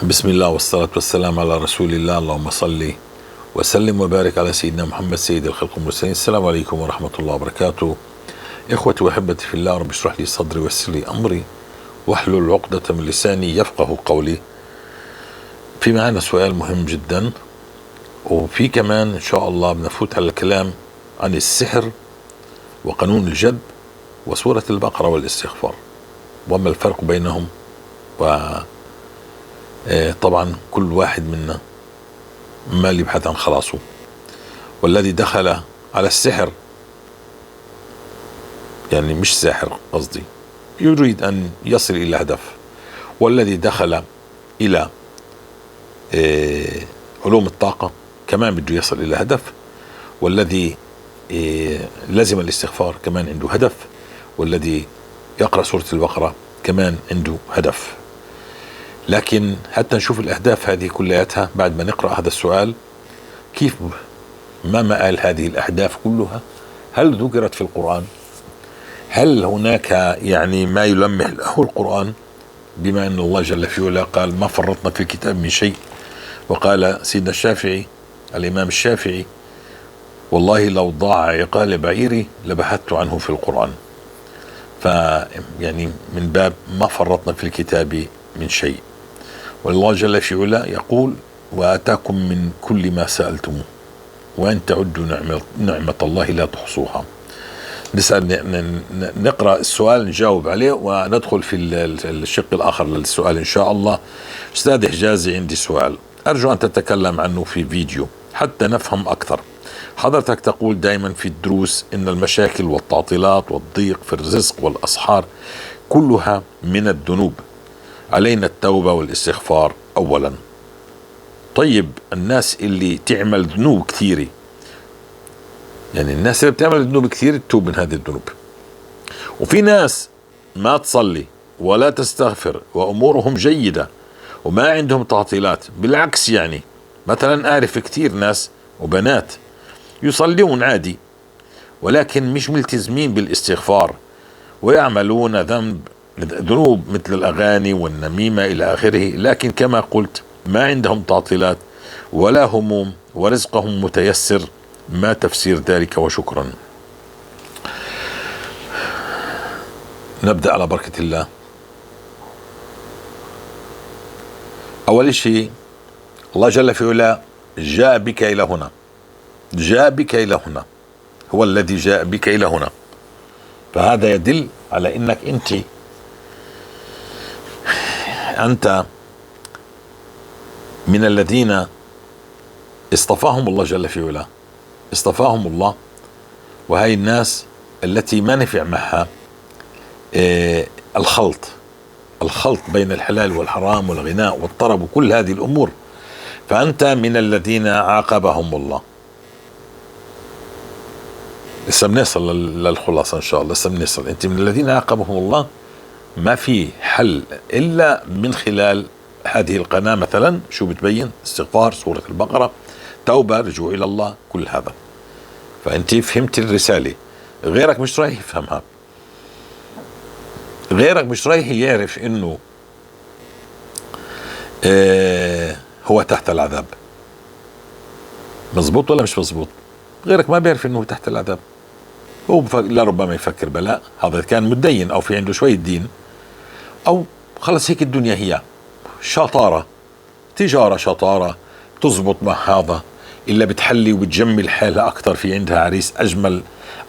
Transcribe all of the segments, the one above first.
بسم الله والصلاة والسلام على رسول الله، اللهم صل وسلم وبارك على سيدنا محمد سيد الخلق والمرسلين. السلام عليكم ورحمة الله وبركاته. إخوتي وأحبتي في الله، رب اشرح لي صدري ويسر لي أمري واحلل عقدة من لساني يفقه قولي. في معنا سؤال مهم جدا، وفي كمان إن شاء الله بنفوت على الكلام عن السحر وقانون الجذب وسورة البقرة والاستغفار وما الفرق بينهم. و طبعا كل واحد منا ما اللي يبحث عن خلاصه، والذي دخل على السحر يعني مش ساحر قصدي، يريد أن يصل إلى هدف، والذي دخل إلى علوم الطاقة كمان بده يصل إلى هدف، والذي لزم الاستغفار كمان عنده هدف، والذي يقرأ سورة البقرة كمان عنده هدف. لكن حتى نشوف الأهداف هذه كلياتها بعد ما نقرأ هذا السؤال، كيف ما مآل هذه الأهداف كلها؟ هل ذكرت في القرآن؟ هل هناك يعني ما يلمح له القرآن؟ بما أن الله جل في علاه قال ما فرطنا في الكتاب من شيء، وقال سيدنا الشافعي الإمام الشافعي والله لو ضاع عقال بعيري لبحثت عنه في القرآن. فيعني من باب ما فرطنا في الكتاب من شيء. والله جل في علاه يقول وآتاكم من كل ما سألتموه وإن تعدوا نعمة الله لا تحصوها. نسأل، نقرأ السؤال نجاوب عليه وندخل في الشق الآخر للسؤال إن شاء الله. أستاذ حجازي، عندي سؤال أرجو أن تتكلم عنه في فيديو حتى نفهم أكثر. حضرتك تقول دائما في الدروس إن المشاكل والتعطيلات والضيق في الرزق والأسحار كلها من الذنوب، علينا التوبة والاستغفار أولا. طيب الناس اللي تعمل ذنوب كثيرة، يعني الناس اللي بتعمل ذنوب كثير تتوب من هذه الذنوب، وفي ناس ما تصلي ولا تستغفر وأمورهم جيدة وما عندهم تعطيلات، بالعكس. يعني مثلا أعرف كثير ناس وبنات يصلون عادي ولكن مش ملتزمين بالاستغفار ويعملون ذنوب مثل الأغاني والنميمة إلى آخره، لكن كما قلت ما عندهم تعطيلات ولا هموم ورزقهم متيسر. ما تفسير ذلك؟ وشكرا. نبدأ على بركة الله. أول شيء الله جل في علاه جاء بك إلى هنا، جاء بك إلى هنا، هو الذي جاء بك إلى هنا، فهذا يدل على أنك أنت من الذين اصطفاهم الله جل في علاه، اصطفاهم الله. وهي الناس التي ما نفع معها الخلط بين الحلال والحرام والغناء والطرب وكل هذه الأمور، فأنت من الذين عاقبهم الله. لسه بنصل للخلاصة إن شاء الله، لسه بنصل. أنت من الذين عاقبهم الله، ما في حل إلا من خلال هذه القناة مثلا. شو بتبين؟ استغفار، سورة البقرة، توبة، رجوع إلى الله، كل هذا. فأنت فهمت الرسالة، غيرك مش رايح يفهمها، غيرك مش رايح يعرف إنه هو تحت العذاب. مزبوط ولا مش مزبوط؟ غيرك ما بيعرف إنه تحت العذاب، هو لربما يفكر بلاء هذا كان متدين أو في عنده شوية دين، أو خلص هيك الدنيا هي شطارة، تجارة شطارة تزبط مع هذا، إلا بتحلي وبتجمل حالها أكثر، في عندها عريس أجمل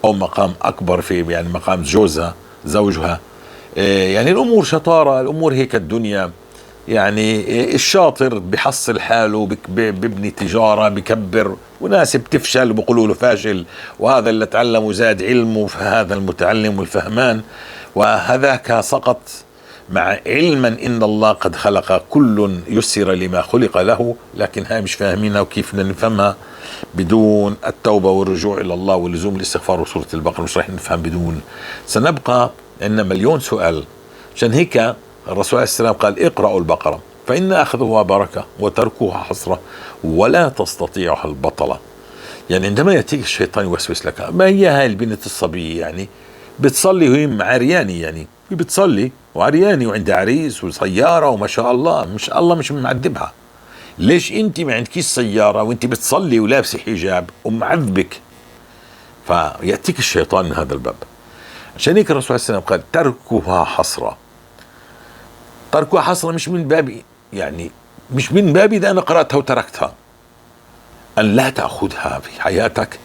أو مقام أكبر في يعني مقام جوزها زوجها، يعني الأمور شطارة، الأمور هيك الدنيا. يعني الشاطر بحصل حاله، ببني تجارة، بكبر، وناس بتفشل وبقولوا له فاشل، وهذا اللي تعلم وزاد علمه فهذا المتعلم والفهمان، وهذاك سقط، مع علما ان الله قد خلق كل يسر لما خلق له، لكن هاي مش فاهمينها وكيف بدنا نفهمها بدون التوبة والرجوع الى الله ولزوم الاستغفار وسورة البقرة، مش راح نفهم بدون. سنبقى عندنا مليون سؤال. عشان هيك الرسول عليه السلام قال اقرأوا البقرة فإن أخذها بركة وتركها حسرة ولا تستطيعها البطلة. يعني عندما يأتيك الشيطان يوسوس لك، ما هي هاي البنت الصبية يعني بتصلي وهي عريانة، يعني بتصلي وعريانة وعندها عريس وسيارة وما شاء الله، مش الله مش معذبها. ليش انت ما عندكيش سيارة وانت بتصلي ولابسة حجاب ومعذبك؟ فيأتيك الشيطان من هذا الباب. عشان هيك الرسول عليه السلام قال تركها حسرة. تركها حسرة مش من باب، يعني مش من باب إذا أنا قرأتها وتركتها، أن لا تأخذها في حياتك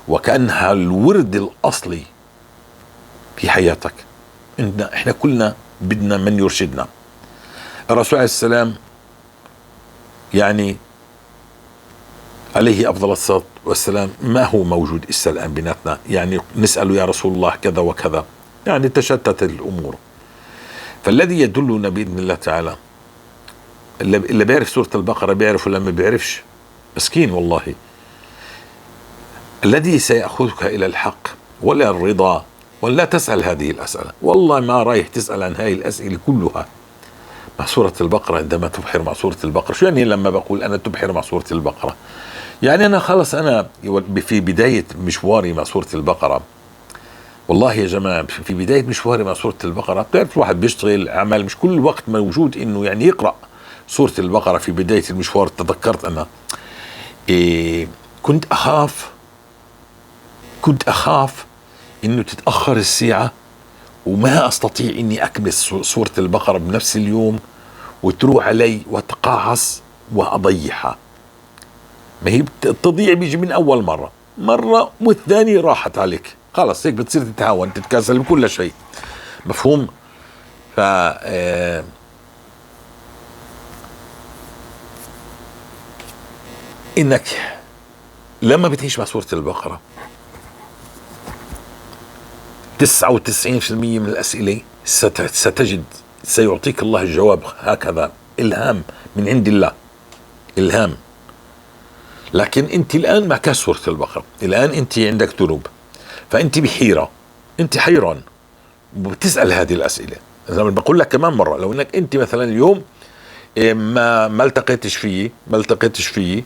وكأنها الورد الأصلي في حياتك. إحنا كلنا بدنا من يرشدنا. الرسول عليه السلام يعني عليه أفضل الصلاة والسلام ما هو موجود إسا الآن بيناتنا، يعني نسأله يا رسول الله كذا وكذا، يعني تشتت الأمور. فالذي يدلنا بإذن الله تعالى، اللي بيعرف سورة البقرة بيعرف، ولا ما بيعرفش مسكين والله. الذي سيأخذك إلى الحق ولا الرضا، ولا تسأل هذه الأسئلة، والله ما رايح تسأل عن هذه الأسئلة كلها مع سورة البقرة. عندما تبحر مع سورة البقرة، شو يعني لما بقول أنا تبحر مع سورة البقرة؟ يعني أنا خلص، أنا في بداية مشواري مع سورة البقرة، والله يا جماعة في بداية مشواري مع سورة البقرة، بتعرف الواحد بيشتغل عمل مش كل وقت موجود إنه يعني يقرأ سورة البقرة. في بداية المشوار تذكرت أنا كنت أخاف إنه تتأخر الساعة وما أستطيع إني أكمل سورة البقرة بنفس اليوم، وتروح علي وتقاعس وأضيعها. ما هي التضييع بيجي من أول مرة والثانية راحت عليك، خلص هيك بتصير تتهاون تتكاسل بكل شيء. مفهوم؟ ف إنك لما بتعيش مع سورة البقرة 99% من الأسئلة ستجد سيعطيك الله الجواب هكذا، إلهام من عند الله، إلهام. لكن أنت الآن معك سورة البقرة، الآن أنت عندك ذنوب، فأنت بحيرة، أنت حيران وبتسأل هذه الأسئلة. زي ما بقول لك كمان مرة، لو أنك أنت مثلا اليوم ما التقيتش فيه،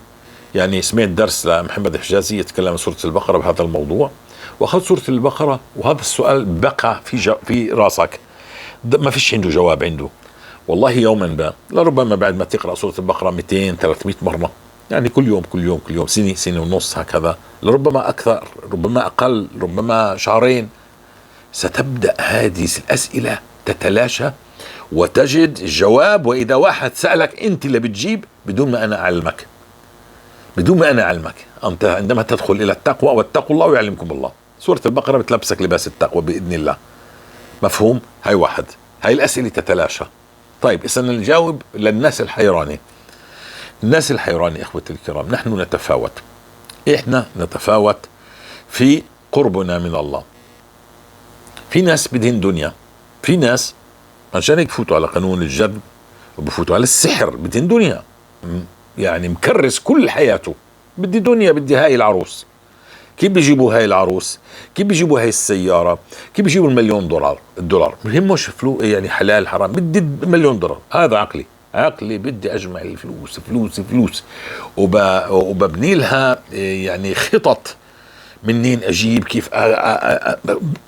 يعني سمعت درس لمحمد الحجازي يتكلم عن سورة البقرة بهذا الموضوع، واخذت سورة البقرة وهذا السؤال بقى في راسك، ما فيش عنده جواب عنده. والله يوما ما لربما بعد ما تقرأ سورة البقرة 200-300 مرة، يعني كل يوم كل يوم كل يوم، سنة سنة ونص هكذا، لربما أكثر، ربما أقل، ربما شهرين، ستبدأ هذه الأسئلة تتلاشى وتجد الجواب. وإذا واحد سألك أنت اللي بتجيب بدون ما أنا أعلمك، بدون ما أنا أعلمك. أنت عندما تدخل إلى التقوى، واتقوا الله ويعلمكم الله، سورة البقرة بتلبسك لباس التقوى بإذن الله. مفهوم؟ هاي واحد، هاي الأسئلة تتلاشى. طيب إذا نجاوب للناس الحيرانة. الناس الحيرانة إخوتي الكرام، نحن نتفاوت، إحنا نتفاوت في قربنا من الله. في ناس بدهن دنيا، في ناس عشان هيك بفوتوا على قانون الجذب وبفوتوا على السحر، بدهن دنيا، يعني مكرس كل حياته، بدي دنيا، بدي هاي العروس. كيف بيجيبوا هاي العروس؟ كيف بيجيبوا هاي السيارة؟ كيف بيجيبوا المليون دولار؟ الدولار بهمش فلوس، يعني حلال حرام، بدي مليون دولار. هذا عقلي، عقلي بدي اجمع الفلوس فلوس فلوس، وببني لها يعني خطط منين اجيب، كيف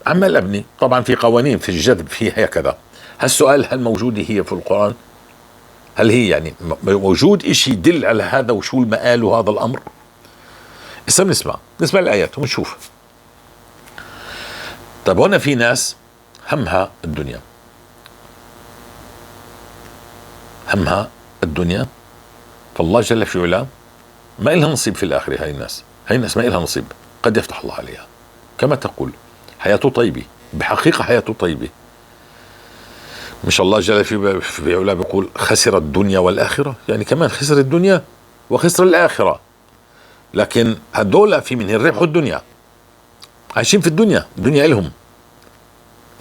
عمال ابني. طبعا في قوانين في الجذب، في هكذا. هالسؤال هل موجودة هي في القرآن؟ هل هي يعني موجود إشي يدل على هذا وشو المآل وهذا الأمر؟ هسه بنسمع الآيات ونشوف. طيب هنا في ناس همها الدنيا، همها الدنيا، فالله جل في علاه ما إلها نصيب في الآخرة. هاي الناس، هاي الناس ما إلها نصيب، قد يفتح الله عليها. كما تقول حياته طيبة، بحقيقة حياته طيبة. مش الله جل في علاه بيقول خسر الدنيا والآخرة، يعني كمان خسر الدنيا وخسر الآخرة. لكن هدول في منهم ربحوا الدنيا، عايشين في الدنيا، الدنيا إلهم،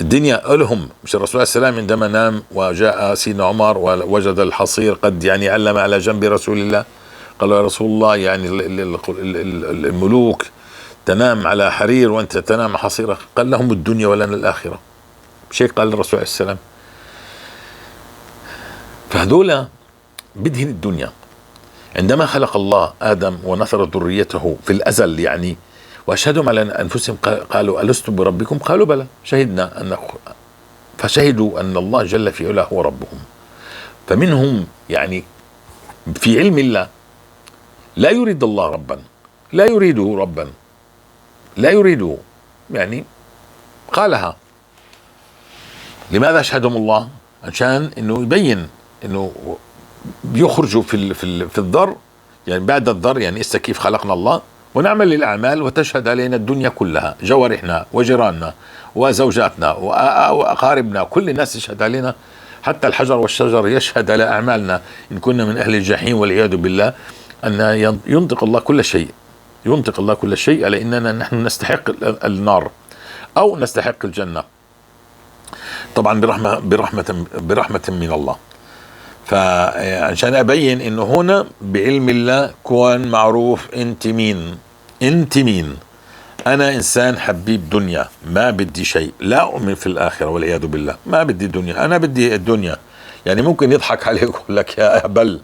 الدنيا إلهم. مش الرسول عليه السلام عندما نام وجاء سيدنا عمر ووجد الحصير قد يعني علم على جنب رسول الله، قال يا رسول الله يعني الملوك تنام على حرير وأنت تنام حصيرة، قال لهم الدنيا ولنا الآخرة. مش هيك قال الرسول عليه السلام؟ فهذولا بدهن الدنيا. عندما خلق الله آدم ونثر ذريته في الأزل يعني وأشهدهم على أنفسهم قالوا ألستم بربكم؟ قالوا بلى شهدنا أن. فشهدوا أن الله جل في علاه هو ربهم. فمنهم يعني في علم الله لا يريد الله ربا، لا يريده ربا، لا يريده، يعني قالها. لماذا أشهدهم الله؟ عشان انه يبين انه بيخرجوا في الذر، يعني بعد الذر، يعني إسا كيف خلقنا الله ونعمل الأعمال وتشهد علينا الدنيا كلها، جوارحنا وجيراننا وزوجاتنا وأقاربنا، كل الناس تشهد علينا، حتى الحجر والشجر يشهد على أعمالنا إن كنا من أهل الجحيم والعياذ بالله. أن ينطق الله كل شيء، ينطق الله كل شيء على إننا نحن نستحق النار أو نستحق الجنة، طبعا برحمة من الله. فعشان أبين إنه هنا بعلم الله كون معروف أنت مين، أنت مين. أنا إنسان حبيب دنيا، ما بدي شيء، لا أؤمن في الآخرة والعياذ بالله، ما بدي دنيا، أنا بدي الدنيا. يعني ممكن يضحك عليك ويقول لك يا أهبل.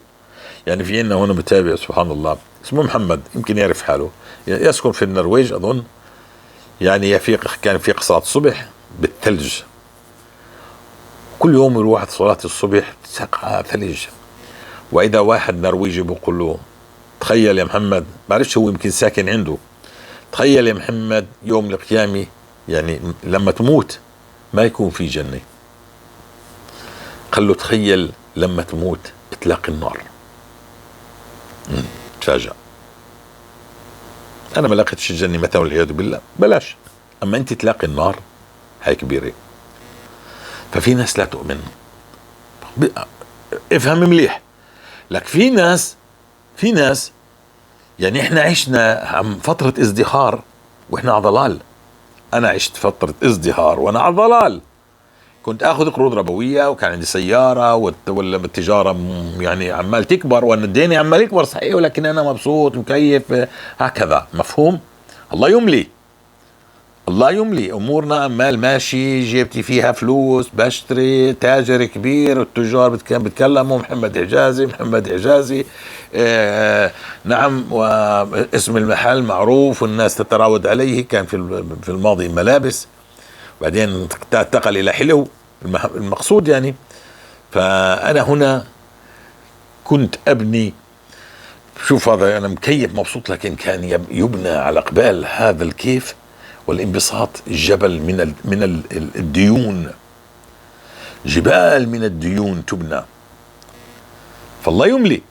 يعني في عندنا هنا متابع سبحان الله اسمه محمد، يمكن يعرف حاله، يسكن في النرويج أظن. يعني يفيق، كان في صلاة الصبح بالثلج، كل يوم يروح صلاة الصبح سقعة ثلج. وإذا واحد نرويجي بيقول له تخيل يا محمد، بعرفش هو يمكن ساكن عنده، تخيل يا محمد يوم القيامة يعني لما تموت ما يكون في جنة. قال له تخيل لما تموت تلاقي النار. تفاجأ، أنا ما لقيتش الجنة مثلا والعياذ بالله، بلاش، أما أنت تلاقي النار هاي كبيرة. ففي ناس لا تؤمن، افهم مليح لك، في ناس، في ناس يعني احنا عشنا فترة ازدهار واحنا على ضلال. انا عشت فترة ازدهار وانا على ضلال، كنت اخذ قروض ربوية وكان عندي سيارة والتجارة يعني عمال تكبر وانا الدين عمال يكبر صحيح، ولكن انا مبسوط مكيف هكذا، مفهوم؟ الله يملي، الله يملي امورنا، عمال ماشي، جيبتي فيها فلوس، بشتري، تاجر كبير، التجار بيتكلموا محمد حجازي، محمد حجازي، نعم، واسم المحل معروف والناس تتراود عليه. كان في الماضي ملابس، بعدين انتقل الى حلو، المقصود يعني. فانا هنا كنت ابني، شوف هذا انا مكيف مبسوط، لكن كان يبنى على قبال هذا الكيف والانبساط جبل من الديون، جبال من الديون تبنى. فالله يملي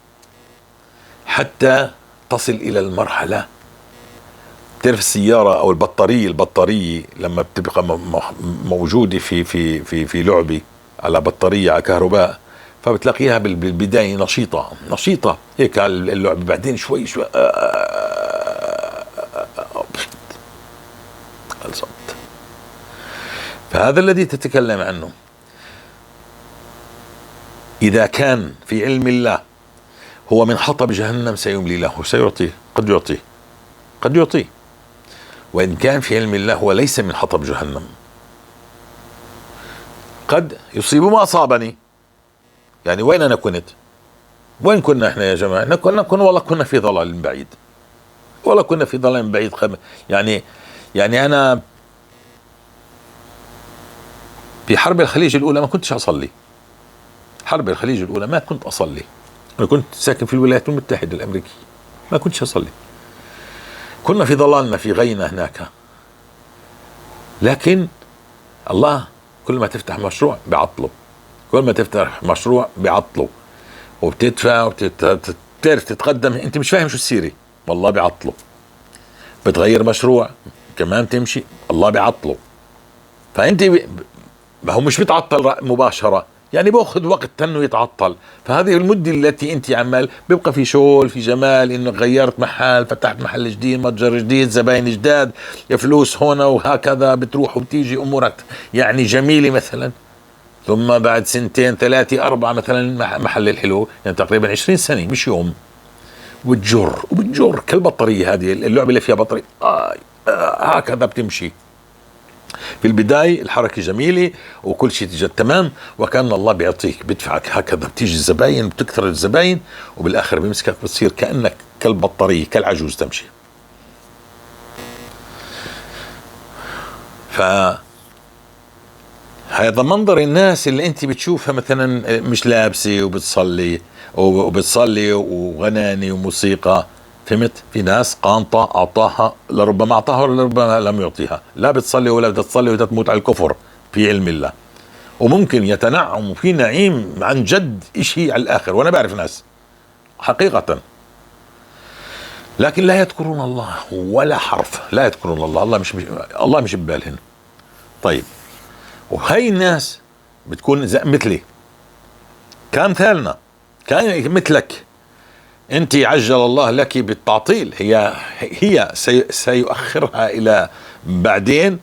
حتى تصل الى المرحلة. بتعرف السيارة او البطارية لما بتبقى موجودة في في في في لعبه على بطارية على كهرباء، فبتلاقيها بالبداية نشيطه نشيطه هيك على اللعبة، بعدين شوي شوي خلصت. فهذا الذي تتكلم عنه إذا كان في علم الله هو من حطب جهنم سيملي له، سيعطيه، قد يعطيه، قد يعطيه. وإن كان في علم الله هو ليس من حطب جهنم، قد يصيب ما أصابني. يعني وين أنا كنت؟ وين كنا إحنا يا جماعة؟ إحنا كنا والله كنا في ضلال بعيد، والله كنا في ضلال بعيد. يعني أنا في حرب الخليج الأولى ما كنتش أصلي، حرب الخليج الأولى ما كنت أصلي، أنا كنت ساكن في الولايات المتحدة الأمريكية، ما كنتش أصلي، كنا في ضلالنا في غينا هناك. لكن الله كل ما تفتح مشروع بعطله، كل ما تفتح مشروع بعطله، وبتدفع وبتعرف تتقدم، أنت مش فاهم شو السيرة، والله بعطله. بتغير مشروع كمان تمشي، الله بعطله. فأنت ما هو مش بيتعطل مباشرة، يعني باخذ وقت انه يتعطل. فهذه المدة التي انت عمال بيبقى في شغل، في جمال، انه غيرت محل، فتحت محل جديد، متجر جديد، زباين جداد، فلوس هنا وهكذا، بتروح وبتيجي امورك يعني جميلة مثلا. ثم بعد سنتين ثلاثة أربعة مثلا محل الحلو، يعني تقريبا 20 سنة مش يوم، وبتجر وبتجر كالبطارية، هذه اللعبة اللي فيها بطارية هكذا بتمشي. في البداية الحركة جميلة وكل شيء تجد تمام، وكأن الله بيعطيك بيدفعك هكذا، بتيجي الزباين، بتكثر الزباين، وبالآخر بيمسكك، بتصير كأنك كالبطارية كالعجوز تمشي. فهذا هذا منظر الناس اللي انت بتشوفها مثلا مش لابسه وبتصلي وبتصلي وغناني وموسيقى، فهمت؟ في ناس قانطة أعطاها، لربما أعطاها ولربما لم يعطيها، لا بتصلي ولا بدها تصلي وبدها تموت على الكفر في علم الله، وممكن يتنعم وفي نعيم عن جد إشي على الآخر، وأنا بعرف ناس حقيقة، لكن لا يذكرون الله ولا حرف، لا يذكرون الله، الله مش ببالهن. طيب وهي الناس بتكون مثلي كأمثالنا، كان مثلك انت، عجل الله لك بالتعطيل، هي سيؤخرها الى بعدين،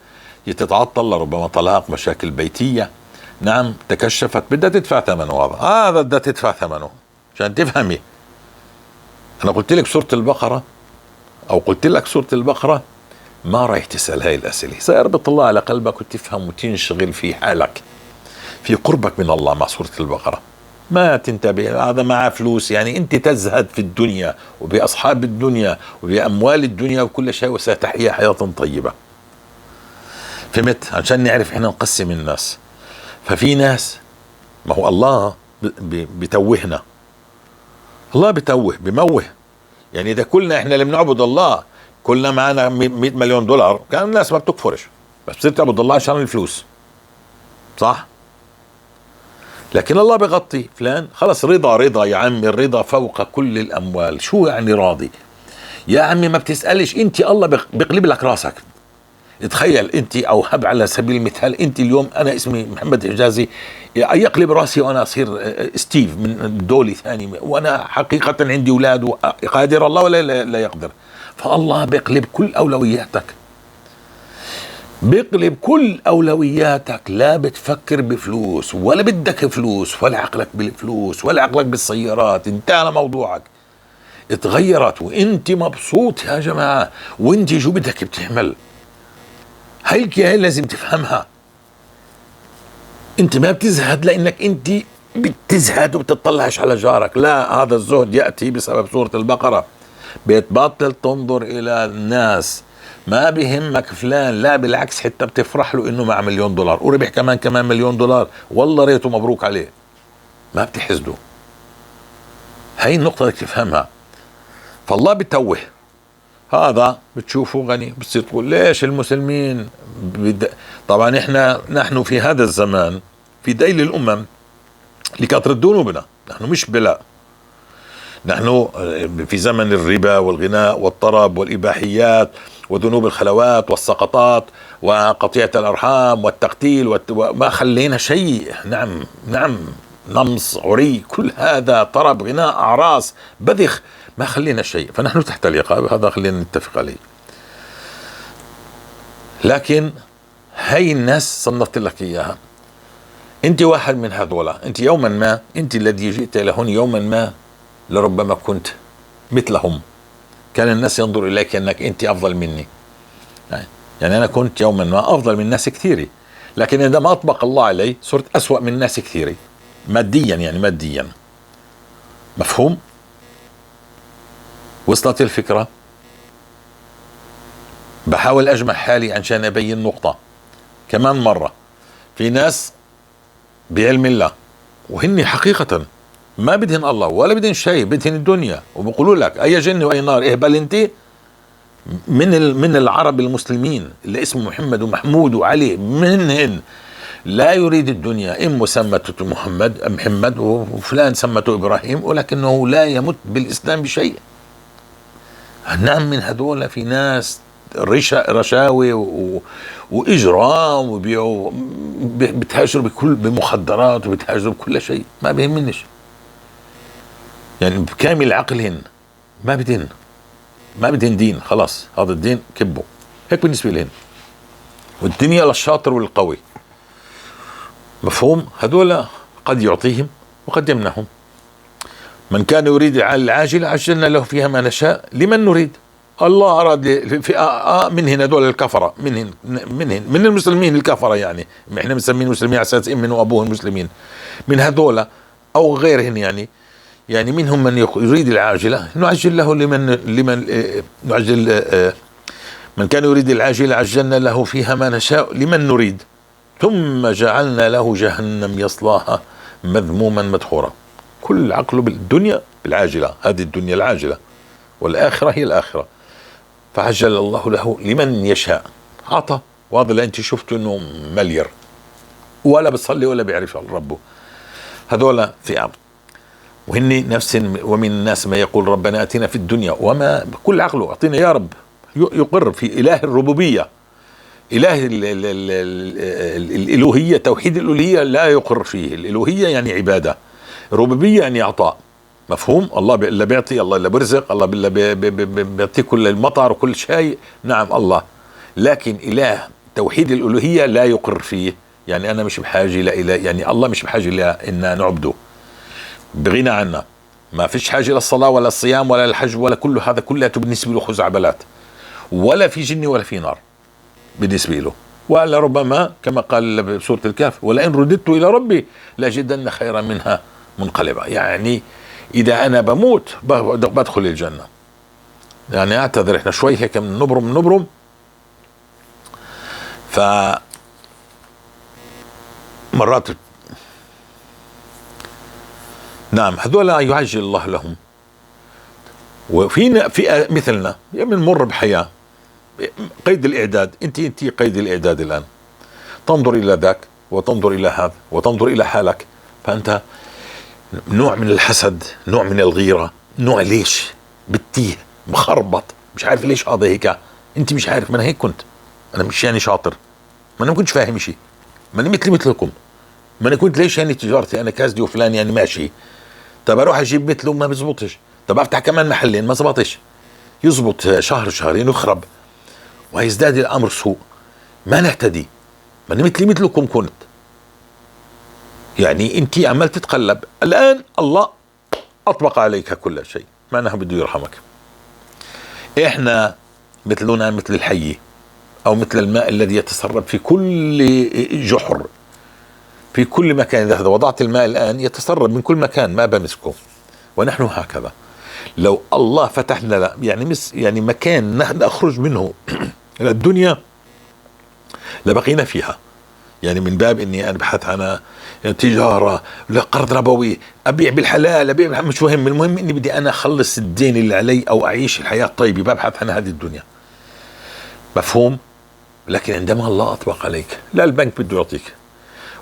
تتعطل لربما طلاق، مشاكل بيتية، نعم تكشفت، بدها تدفع ثمنه، هذا بدها تدفع ثمنه. عشان تفهمي انا قلت لك سورة البقرة، او قلت لك سورة البقرة، ما رايح تسأل هاي الأسئلة، سيربط الله على قلبك وتفهم وتنشغل في حالك في قربك من الله مع سورة البقرة. ما تنتبه هذا معه فلوس، يعني انت تزهد في الدنيا وبأصحاب الدنيا وبأموال الدنيا وكل شيء، وستحيا حياة طيبة. فهمت؟ عشان نعرف احنا نقسم الناس. ففي ناس، ما هو الله بتوهنا، الله بتوه بموه. يعني اذا كلنا احنا اللي بنعبد الله كلنا معنا 100 مليون دولار، كان الناس ما بتكفرش، بس بتصير تعبد الله عشان الفلوس، صح؟ لكن الله بغطي فلان، خلص رضا، رضا يا عمي، الرضا فوق كل الأموال. شو يعني راضي يا عمي؟ ما بتسألش انت، الله بيقلب لك راسك. تخيل انت، او هب على سبيل المثال انت اليوم، انا اسمي محمد حجازي، يقلب راسي وانا اصير ستيف من دولي ثاني، وانا حقيقة عندي اولاد، قادر الله ولا لا يقدر؟ فالله بيقلب كل اولوياتك، بيقلب كل اولوياتك. لا بتفكر بفلوس، ولا بدك فلوس، ولا عقلك بالفلوس، ولا عقلك بالسيارات، انتهى موضوعك، اتغيرت وانت مبسوط يا جماعة. وانت شو بدك بتعمل؟ هاي الكيان لازم تفهمها. انت ما بتزهد لانك انت بتزهد وبتطلعش على جارك، لا، هذا الزهد ياتي بسبب سورة البقرة. بتبطل تنظر الى الناس، ما بهمك فلان، لا بالعكس، حتى بتفرح له انه مع مليون دولار وربح كمان مليون دولار، والله ريته مبروك عليه، ما بتحسده. هاي النقطة بدك تفهمها. فالله بتوه هذا، بتشوفه غني بتصير تقول ليش المسلمين طبعا احنا نحن في هذا الزمان في ديل الامم لكثرة ذنوبنا، نحن مش بلاء، نحن في زمن الربا والغناء والطرب والإباحيات وذنوب الخلوات والسقطات وقطيعة الأرحام والتقتيل وما خلينا شيء. نعم نعم، نمص، عري، كل هذا طرب، غناء، أعراس، بذخ، ما خلينا شيء. فنحن تحت العقاب، هذا خلينا نتفق عليه. لكن هاي الناس صنفت لك إياها، أنت واحد من هذولا، أنت يوما ما، أنت الذي جئت إلى هون يوما ما لربما كنت مثلهم، كان الناس ينظر إليك أنك أنت أفضل مني. يعني أنا كنت يوما ما أفضل من ناس كثيرة، لكن عندما أطبق الله علي صرت أسوأ من ناس كثيرة ماديا، يعني ماديا. مفهوم؟ وصلت الفكرة؟ بحاول أجمع حالي عشان أبين نقطة كمان مرة. في ناس بعلم الله وهن حقيقة ما بدهن الله ولا بدهن شيء، بدهن الدنيا، وبقولوا لك أي جنة وأي نار، اهبل أنت. من العرب المسلمين اللي اسمه محمد ومحمود وعلي، منهن لا يريد الدنيا. امه سمته محمد وفلان سمته ابراهيم، ولكنه لا يمت بالاسلام بشيء. نعم من هذول في ناس رشاوي واجرام وبيعوا، بتهاجروا بكل بمخدرات وبتهاجروا بكل شيء، ما بيهمنش يعني بكامل عقلهن ما بدهن، ما بدهن دين، خلاص هذا الدين كبه هيك بالنسبة لهن، والدنيا للشاطر والقوي. مفهوم؟ هذول قد يعطيهم وقد يمنعهم. من كان يريد العاجلة عجلنا له فيها ما نشاء لمن نريد. الله أراد فئة منهن هذول الكفرة، منهن منهن من المسلمين الكفرة، يعني احنا بنسميهم المسلمين على أساس أمهم وأبوهم مسلمين، من هذول أو غيرهن يعني منهم من يريد العاجلة نعجل له لمن نعجل. من كان يريد العاجلة عجلنا له فيها ما نشاء لمن نريد ثم جعلنا له جهنم يصلاها مذموما مدحورا. كل عقله بالدنيا العاجلة، هذه الدنيا العاجلة، والآخرة هي الآخرة. فعجل الله له لمن يشاء، عطى. وهذا اللي انت شفته انه ملير، ولا بصلي ولا بيعرف ربه. هذول فئة، وهن نفس. ومن الناس ما يقول ربنا اتنا في الدنيا وما، كل عقله اعطينا يا رب، يقر في اله الربوبية، اله ال ال ال ال الالوهية، توحيد الالوهية لا يقر فيه. الالوهية يعني عباده، ربوبية يعني عطاء، مفهوم؟ الله اللي بيعطي، الله اللي بيرزق، الله اللي بيعطي كل المطر وكل شيء، نعم الله. لكن اله توحيد الالوهية لا يقر فيه، يعني انا مش بحاجة لإله، يعني الله مش بحاجة لان نعبده، بغنى عنا، ما فيش حاجة للصلاة ولا الصيام ولا الحج ولا كل هذا، كله بالنسبة له خزعبلات، ولا في جنة ولا في نار بالنسبة له. ولربما كما قال بسورة الكهف: ولئن رددت الى ربي لاجدن خيرا منها منقلبا. يعني اذا انا بموت بدخل الجنة. يعني اعتذر، احنا شوي هيك نبرم نبرم. ف مرات نعم هذول يعجل الله لهم. وفينا فئة مثلنا بنمر بحياة قيد الإعداد، أنت قيد الإعداد الآن، تنظر إلى ذاك وتنظر إلى هذا وتنظر إلى حالك، فأنت نوع من الحسد، نوع من الغيرة، نوع ليش بتيه مخربط، مش عارف ليش هذا هيك، أنت مش عارف. ما أنا هيك كنت، أنا مش يعني شاطر، ما أنا ما كنتش فاهم شيء، ما أنا مثلي مثلكم، ما أنا كنت ليش يعني تجارتي أنا كازدي وفلان يعني ماشي، طب أروح أجيب مثله ما بزبطش، طب أفتح كمان محلين ما زبطش، يزبط شهر شهرين ويخرب ويزداد الأمر سوء، ما نهتدي. ما أنا مثلي مثلكم كنت، يعني أنت عمال تتقلب. الآن الله أطبق عليك كل شيء، معناها بده يرحمك. إحنا مثلنا مثل الحي أو مثل الماء الذي يتسرب في كل جحر، في كل مكان. إذا وضعت الماء الآن يتسرب من كل مكان، ما بمسكه. ونحن هكذا، لو الله فتح لنا يعني يعني مكان نخرج منه إلى الدنيا لبقينا فيها. يعني من باب اني انا ابحث عن تجارة، لا قرض ربوي، ابيع بالحلال، ابيع بالحلال، مش مهم، المهم اني بدي انا اخلص الدين اللي علي او اعيش الحياة الطيبة، ببحث عن هذه الدنيا. مفهوم؟ لكن عندما الله اطبق عليك، لا البنك بده يعطيك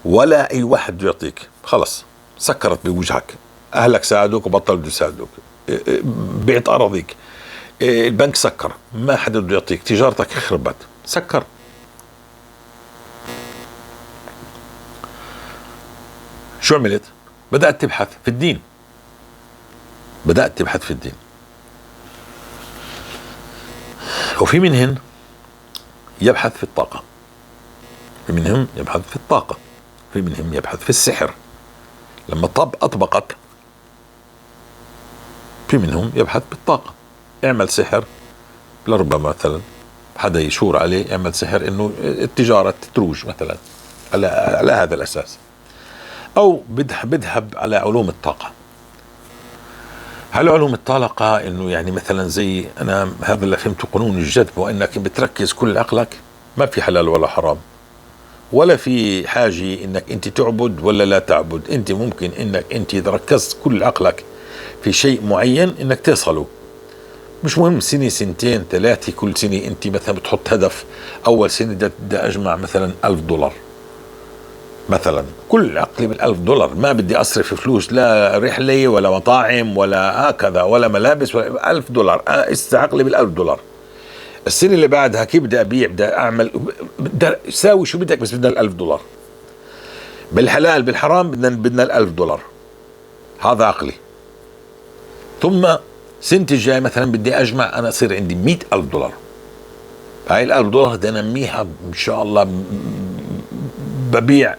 ولا اي واحد بده يعطيك، خلص سكرت بوجهك، اهلك ساعدوك وبطلوا بده يساعدوك، بعت اراضيك، البنك سكر، ما حدا بده يعطيك، تجارتك خربت، سكر. شو عملت؟ بدأت تبحث في الدين، بدأت تبحث في الدين. وفي منهن يبحث في الطاقة، في منهم يبحث في الطاقة، في منهم يبحث في السحر. لما طب أطبقت، في منهم يبحث بالطاقة، اعمل سحر، لربما مثلا حدا يشور عليه يعمل سحر انه التجارة تروج مثلا على هذا الاساس، او بذهب على علوم الطاقة. هل علوم الطاقة انه يعني مثلا زي انا هذا اللي فهمته قانون الجذب، وانك بتركز كل عقلك، ما في حلال ولا حرام، ولا في حاجة انك انت تعبد ولا لا تعبد، انت ممكن انك انت اذا ركزت كل عقلك في شيء معين انك تصله. مش مهم سنة سنتين ثلاثة، كل سنة انت مثلا بتحط هدف، اول سنة بدي اجمع مثلا $1000 مثلا، كل عقلي بال$1000، ما بدي اصرف فلوس لا رحلة ولا مطاعم ولا هكذا ولا ملابس ولا $1000، اسا عقلي بال$1000. السنة اللي بعدها كيف بدي ابيع، بدي اعمل، بدي ساوي شو بدك، بس بدنا $1000 بالحلال بالحرام، بدنا $1000، هذا عقلي. ثم سنة الجاي مثلا بدي اجمع انا اصير عندي $100,000، هاي $1000 بدي انميها ان شاء الله، ببيع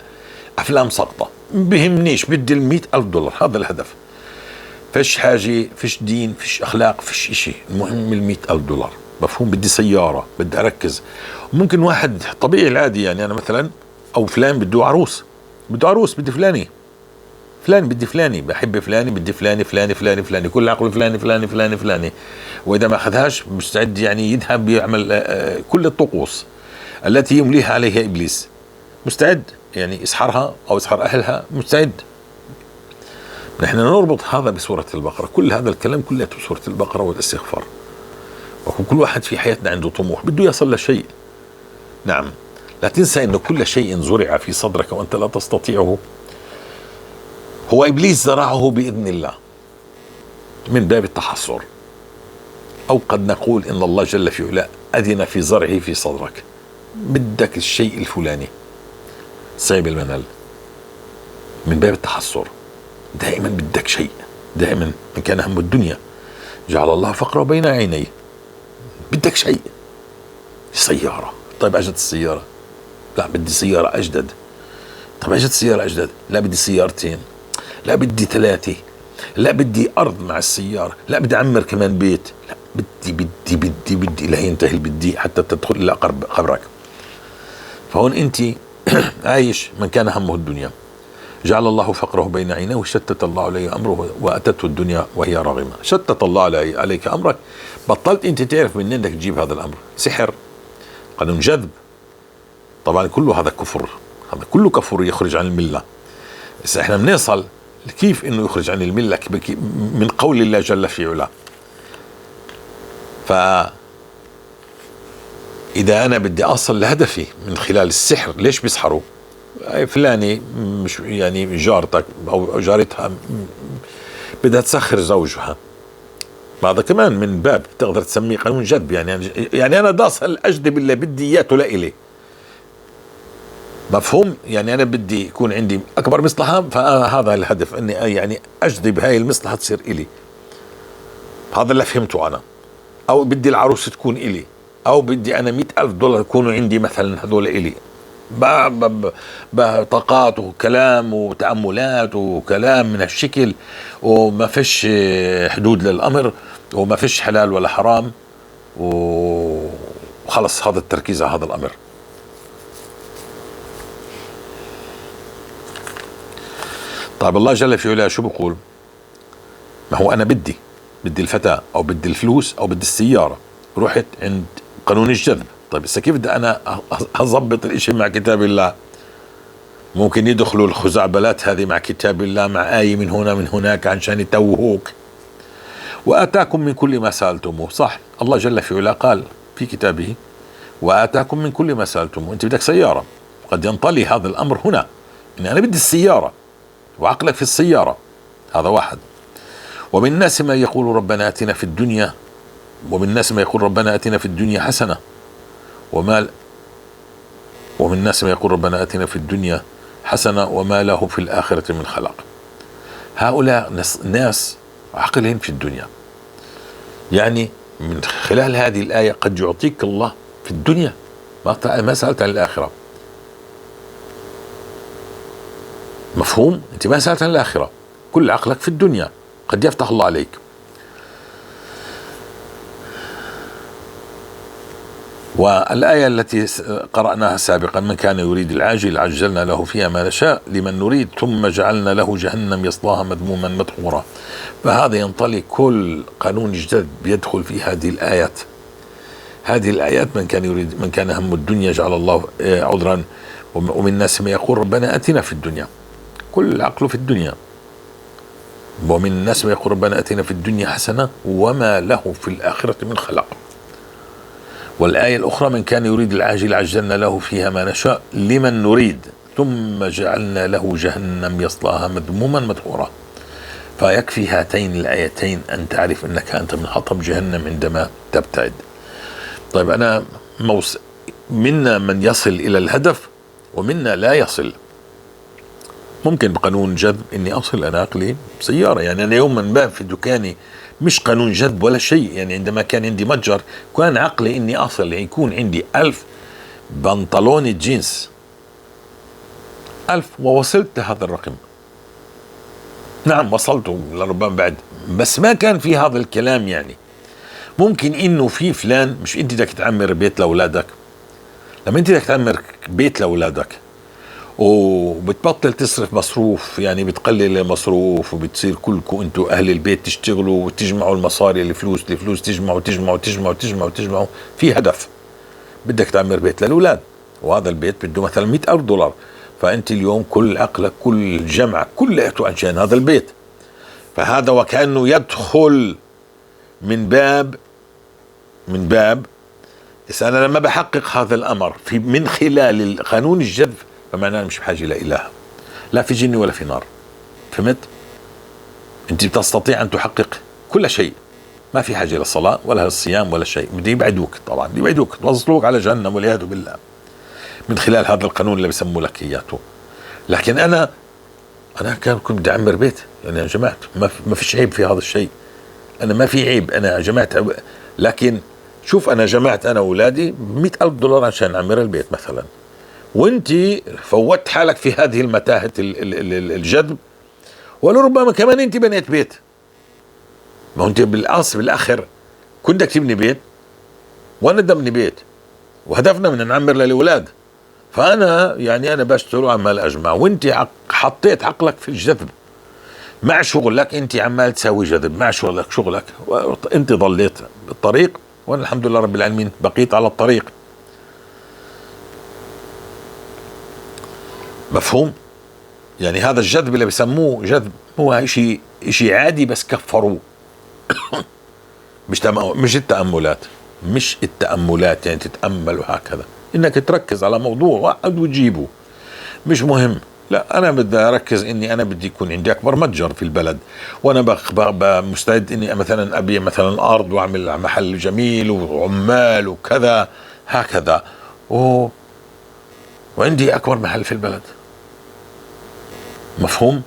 افلام سقطة بهمنيش، بدي $100,000، هذا الهدف. فيش حاجة، فيش دين، فيش اخلاق، فيش اشي، المهم $100,000، مفهوم؟ بدي سيارة، بدي اركز. ممكن واحد طبيعي العادي، يعني انا مثلا او فلان بده عروس، بده عروس، بدي فلاني، فلان بدي فلاني، بحب فلاني، بدي فلاني فلاني فلاني فلاني، كل عقله فلاني فلاني فلاني فلاني، واذا ما اخذهاش مستعد يعني يذهب يعمل كل الطقوس التي يمليها عليها ابليس. مستعد يعني يسحرها أو يسحر أهلها، مستعد. نحن نربط هذا بسورة البقرة، كل هذا الكلام كله بسورة البقرة والاستغفار. وكل واحد في حياتنا عنده طموح، بده يصل لشيء. نعم، لا تنسى أنه كل شيء زرع في صدرك وأنت لا تستطيعه هو إبليس زرعه بإذن الله من باب التحصر، أو قد نقول إن الله جل في علاه أذن في زرعه في صدرك، بدك الشيء الفلاني صعب المنال، من باب التحصر. دائما بدك شيء، دائما من كان هم الدنيا جعل الله فقره بين عينيه. بدك شيء، سيارة، طيب أجت السيارة، لا بدي سيارة أجدد، طيب أجت سيارة أجدد، لا بدي سيارتين، لا بدي 3، لا بدي أرض مع السيارة، لا بدي أعمر كمان بيت، لا بدي بدي بدي بدي، لا ينتهي البدي حتى تدخل إلى قبرك. فهون أنت عايش من كان همه الدنيا جعل الله فقره بين عينيه وشتت الله عليه أمره وأتته الدنيا وهي راغمة. شتت الله عليك أمرك، بطلت أنت تعرف منين بدك تجيب هذا الأمر. سحر، قانون جذب، طبعا كله هذا كفر، هذا كله كفر يخرج عن الملة. بس احنا بنصل كيف انه يخرج عن الملة من قول الله جل في علاه. فإذا أنا بدي أصل لهدفي من خلال السحر، ليش بيسحروا؟ فلاني مش يعني جارتك أو جارتها بدها تسخر زوجها، هذا كمان من باب تقدر تسميه قانون جذب. يعني أنا بدي أصل أجذب اللي بدي إياه لإلي، مفهوم؟ يعني أنا بدي يكون عندي أكبر مصلحة، فهذا الهدف إني يعني أجذب هاي المصلحة تصير إلي، هذا اللي فهمته أنا. أو بدي العروس تكون إلي، أو بدي أنا $100,000 يكونوا عندي مثلا، هذول إلي. بطاقات وكلام وتأملات وكلام من هالشكل، وما فيش حدود للأمر، وما فيش حلال ولا حرام، وخلص هذا التركيز على هذا الأمر. طيب الله جل في علاه شو بقول؟ ما هو أنا بدي الفتاة أو بدي الفلوس أو بدي السيارة، رحت عند قانون الجذب. طيب هسه كيف بدي أنا أظبط الإشي مع كتاب الله؟ ممكن يدخلوا الخزعبلات هذه مع كتاب الله، مع آية من هنا من هناك عشان يتوهوك. وآتاكم من كل ما سألتموه، صح، الله جل في علاه قال في كتابه وآتاكم من كل ما سألتموه. أنت بدك سيارة، قد ينطلي هذا الأمر هنا إن أنا بدي السيارة وعقلك في السيارة، هذا واحد. ومن الناس ما يقول ربنا آتنا في الدنيا، ومن الناس ما يقول ربنا آتنا في الدنيا حسنة، ومن الناس ما يقول ربنا آتنا في الدنيا حسنة وما له في الآخرة من خلاق. هؤلاء ناس عقلهم في الدنيا، يعني من خلال هذه الآية قد يعطيك الله في الدنيا ما سألت عن الآخرة. مفهوم؟ أنت ما سألت عن الآخرة، كل عقلك في الدنيا، قد يفتح الله عليك. والآية التي قرأناها سابقا من كان يريد العاجل عجلنا له فيها ما نشاء لمن نريد ثم جعلنا له جهنم يصلاها مذموما مدحورا. فهذا ينطلي كل قانون جديد بيدخل في هذه الآيات. هذه الآيات من كان يريد، من كان هم الدنيا جعل الله عذرا، ومن الناس ما يقول ربنا أتنا في الدنيا، كل عقله في الدنيا. ومن الناس ما يقول ربنا أتنا في الدنيا حسنة وما له في الآخرة من خلاق. والآية الأخرى من كان يريد العاجل عجلنا له فيها ما نشاء لمن نريد ثم جعلنا له جهنم يصلاها مذموما مدحورا. فيكفي هاتين الآيتين أن تعرف أنك أنت من حطب جهنم عندما تبتعد. طيب أنا منا من يصل إلى الهدف ومنا لا يصل. ممكن بقانون جذب إني أصل أنا عقلي سيارة، يعني أنا يوما ما في دكاني مش قانون جذب ولا شيء، يعني عندما كان عندي متجر كان عقلي إني أصل يكون عندي 1000 بنطلون جينز، 1000، ووصلت لهذا الرقم. نعم وصلت لربما بعد، بس ما كان في هذا الكلام. يعني ممكن إنه في فلان، مش أنت بدك تعمر بيت لأولادك، لما أنت بدك تعمر بيت لأولادك وبتبطل تصرف مصروف، يعني بتقلل المصروف وبتصير كلكم انتوا اهل البيت تشتغلوا وتجمعوا المصاري، الفلوس تجمعوا تجمعوا تجمعوا تجمعوا تجمعوا، في هدف، بدك تعمر بيت للاولاد. وهذا البيت بده مثلا 100,000 دولار، فأنت اليوم كل عقلك كل جمعك كلياته عشان هذا البيت. فهذا وكأنه يدخل من باب، من باب بس أنا لما بحقق هذا الأمر من خلال قانون الجذب، فمعناه مش بحاجة لإله، لا في جن ولا في نار. فهمت؟ أنت بتستطيع أن تحقق كل شيء، ما في حاجة للصلاة ولا للصيام ولا شيء. بده يبعدوك طبعا، بده يبعدوك، توصلوك على جهنم والعياذ بالله من خلال هذا القانون اللي بيسموه لك إياه. لكن أنا كنت بدي أعمر بيت، يعني يا جماعة ما فيش عيب في هذا الشيء، أنا ما في عيب، أنا جمعت، لكن شوف أنا جمعت أنا وأولادي 100,000 دولار عشان أعمر البيت مثلا، وأنت فوتت حالك في هذه المتاهة الجذب، ولربما كمان أنت بنيت بيت. ما هو أنت بالأصل بالآخر كنت بدك تبني بيت، وأنا بدي أبني بيت، وهدفنا بدنا نعمر للأولاد. فأنا أنا بشتغل وعمال أجمع، وأنت حطيت عقلك في الجذب مع شغلك، أنت عمال تساوي جذب مع شغلك، وأنت ضليت بالطريق، وأنا الحمد لله رب العالمين بقيت على الطريق. مفهوم؟ هذا الجذب اللي بيسموه جذب هو شيء عادي، بس كفروه. مش التأملات، مش التأملات يعني تتأمل وهكذا، إنك تركز على موضوع واحد وتجيبه مش مهم. لا، أنا بدي أركز إني أنا بدي يكون عندي أكبر متجر في البلد، وأنا مستعد إني مثلا أبيع مثلا أرض وأعمل محل جميل وعمال وكذا هكذا، وعندي أكبر محل في البلد. مفهوم؟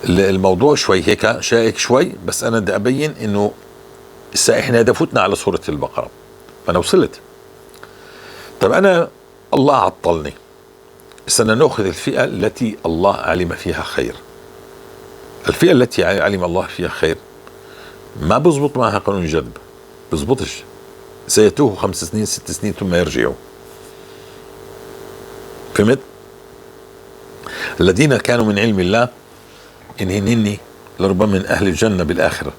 الموضوع شوي هيك شائك شوي، بس أنا بدي أبين إنه هسه إحنا إذا فتنا على سورة البقرة فأنا وصلت. طيب أنا الله عطلني، هسه نأخذ الفئة التي الله علم فيها خير. الفئة التي علم الله فيها خير ما بزبط معها قانون الجذب، بزبطش، سيتوه 5 سنين 6 سنين ثم يرجعوا. فهمت؟ الذين كانوا من علم الله إن هنني لربما من أهل الجنة بالآخرة،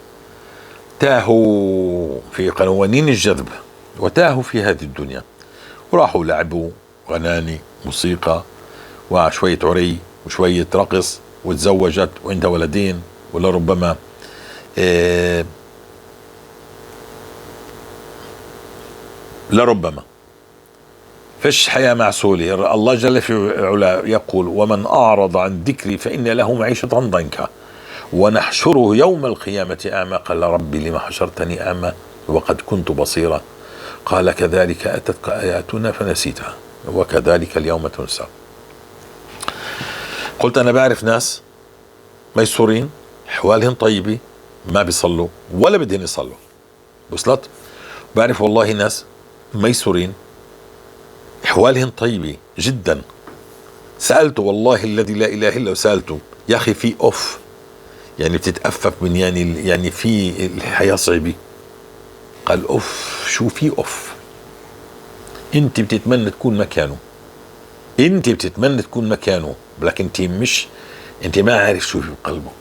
تاهوا في قوانين الجذب وتاهوا في هذه الدنيا، وراحوا لعبوا غناني موسيقى وشوية عري وشوية رقص، وتزوجت وعندها ولدين، ولربما لربما فيش حياة معسولة. الله جل في علاه يقول ومن أعرض عن ذكري فإن له معيشة ضنكا ونحشره يوم القيامة أعمى قال ربي لما حشرتني أعمى وقد كنت بصيرا قال كذلك أتتك آياتنا فنسيتها وكذلك اليوم تنسى. قلت أنا بعرف ناس ميسورين حوالهم طيبة ما بيصلوا ولا بدهن يصلوا، وصلت؟ بعرف والله ناس ميسورين حوالهم طيبة جدا، سألته والله الذي لا إله إلا هو، سألته يا أخي في أوف يعني بتتأفف من يعني في الحياة صعبة، قال أوف شو في أوف، أنت بتتمنى تكون مكانه، أنت بتتمنى تكون مكانه، لكن أنت مش، أنت ما عارف شو في قلبه.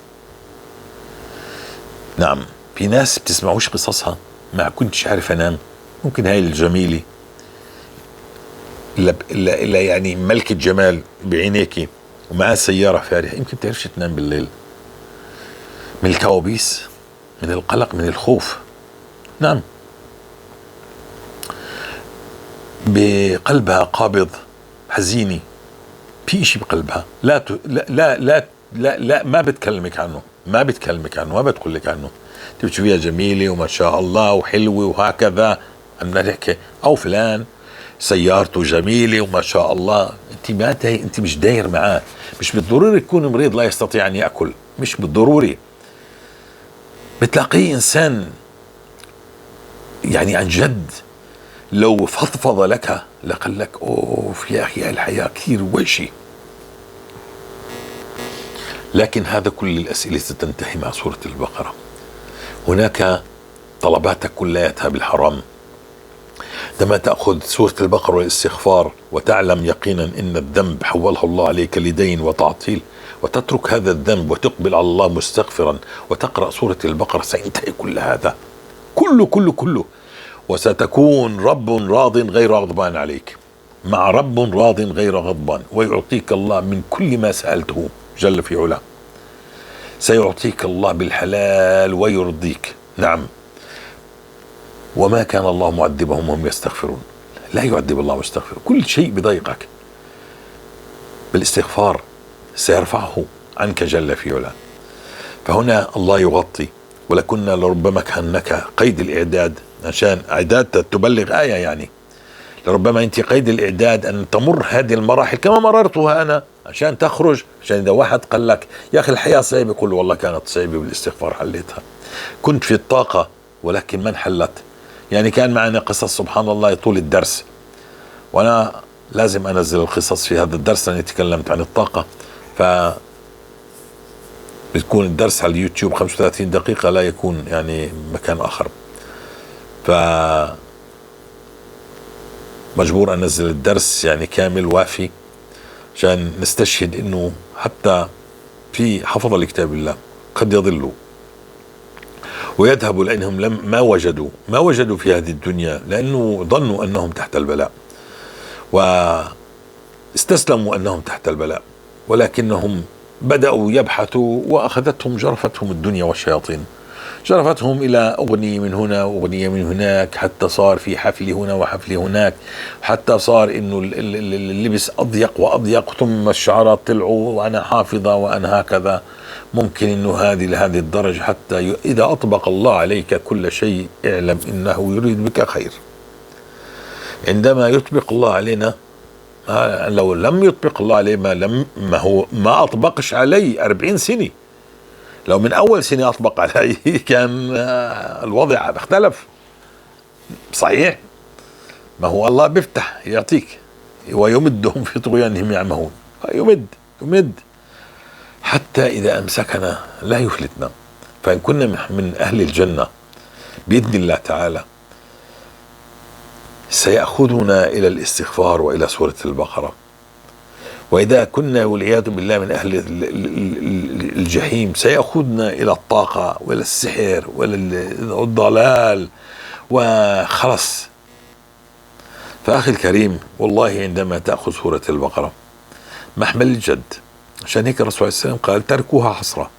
نعم في ناس بتسمعوش قصصها، ما كنتش عارف أنام، ممكن هاي الجميلة لا يعني ملكة جمال بعينيكي ومعها سيارة فارهة، يمكن بتعرفش تنام بالليل من الكوابيس، من القلق، من الخوف. نعم بقلبها قابض، حزينة، في إشي بقلبها لا لا لا لا لا, لا ما بتكلمك عنه، ما بتكلمك عنه، ما بتقول لك عنه. انت بتشوفيها جميلة وما شاء الله وحلوة وهكذا، عم نحكي أو فلان سيارته جميلة وما شاء الله، انت ما انت مش داير معاه. مش بالضروري يكون مريض لا يستطيع ان ياكل، مش بالضروري. بتلاقيه انسان يعني عن جد لو فضفض لك لقال لك اوف يا اخي الحياة كثير وحشة. لكن هذا كل الاسئلة ستنتهي مع سورة البقرة. هناك طلباتك كلياتها بالحرام. عندما تأخذ سورة البقرة والاستغفار وتعلم يقينا أن الذنب حوله الله عليك لدين وتعطيل، وتترك هذا الذنب وتقبل على الله مستغفرا وتقرأ سورة البقرة، سينتهي كل هذا كله كله كله، وستكون رب راض غير غضبان عليك. مع رب راض غير غضبان، ويعطيك الله من كل ما سألته جل في علاه. سيعطيك الله بالحلال ويرضيك. نعم، وما كان الله معذبهم وهم يستغفرون. لا يعذب الله مستغفر. كل شيء بضايقك بالاستغفار سيرفعه عنك جل في علاه. فهنا الله يغطي. ولكنا لربما كأنك قيد الإعداد، عشان إعداد تبلغ آية، يعني لربما أنت قيد الإعداد أن تمر هذه المراحل كما مررتها أنا عشان تخرج. عشان إذا واحد قال لك يا أخي الحياة صعبة، يقول له والله كانت صعبة بالاستغفار حليتها، كنت في الطاقة ولكن ما انحلت. يعني كان معنا قصص سبحان الله طول الدرس، وأنا لازم أنزل القصص في هذا الدرس لأني تكلمت عن الطاقة. ف بتكون الدرس على اليوتيوب 35 دقيقة، لا يكون يعني مكان آخر، ف مجبور أنزل الدرس يعني كامل وافي عشان نستشهد إنه حتى في حفظ لكتاب الله قد يضلوا ويذهبوا لأنهم لم ما وجدوا في هذه الدنيا، لأنه ظنوا أنهم تحت البلاء واستسلموا أنهم تحت البلاء، ولكنهم بدأوا يبحثوا وأخذتهم جرفتهم الدنيا والشياطين، جرفتهم إلى أغنية من هنا وأغنية من هناك، حتى صار في حفل هنا وحفل هناك، حتى صار إنه اللبس أضيق وأضيق، ثم الشعارات طلعوا وأنا حافظة وأنا هكذا. ممكن إنه هذه لهذه الدرجة، حتى إذا أطبق الله عليك كل شيء اعلم إنه يريد بك خير. عندما يطبق الله علينا، لو لم يطبق الله عليه ما هو ما أطبقش علي 40 سنة، لو من أول سنة أطبق علي كان الوضع اختلف. صحيح، ما هو الله بيفتح يعطيك ويمدهم في طغيانهم يعمهون، يمد يمد حتى إذا أمسكنا لا يفلتنا. فإن كنا من أهل الجنة بإذن الله تعالى سيأخذنا إلى الاستغفار وإلى سورة البقرة، وإذا كنا والعياذ بالله من أهل الجحيم سيأخذنا إلى الطاقة وإلى السحر وإلى الضلال وخلص. فأخي الكريم، والله عندما تأخذ سورة البقرة محمل الجد، عشان هيك الرسول عليه السلام قال تركوها حسرة،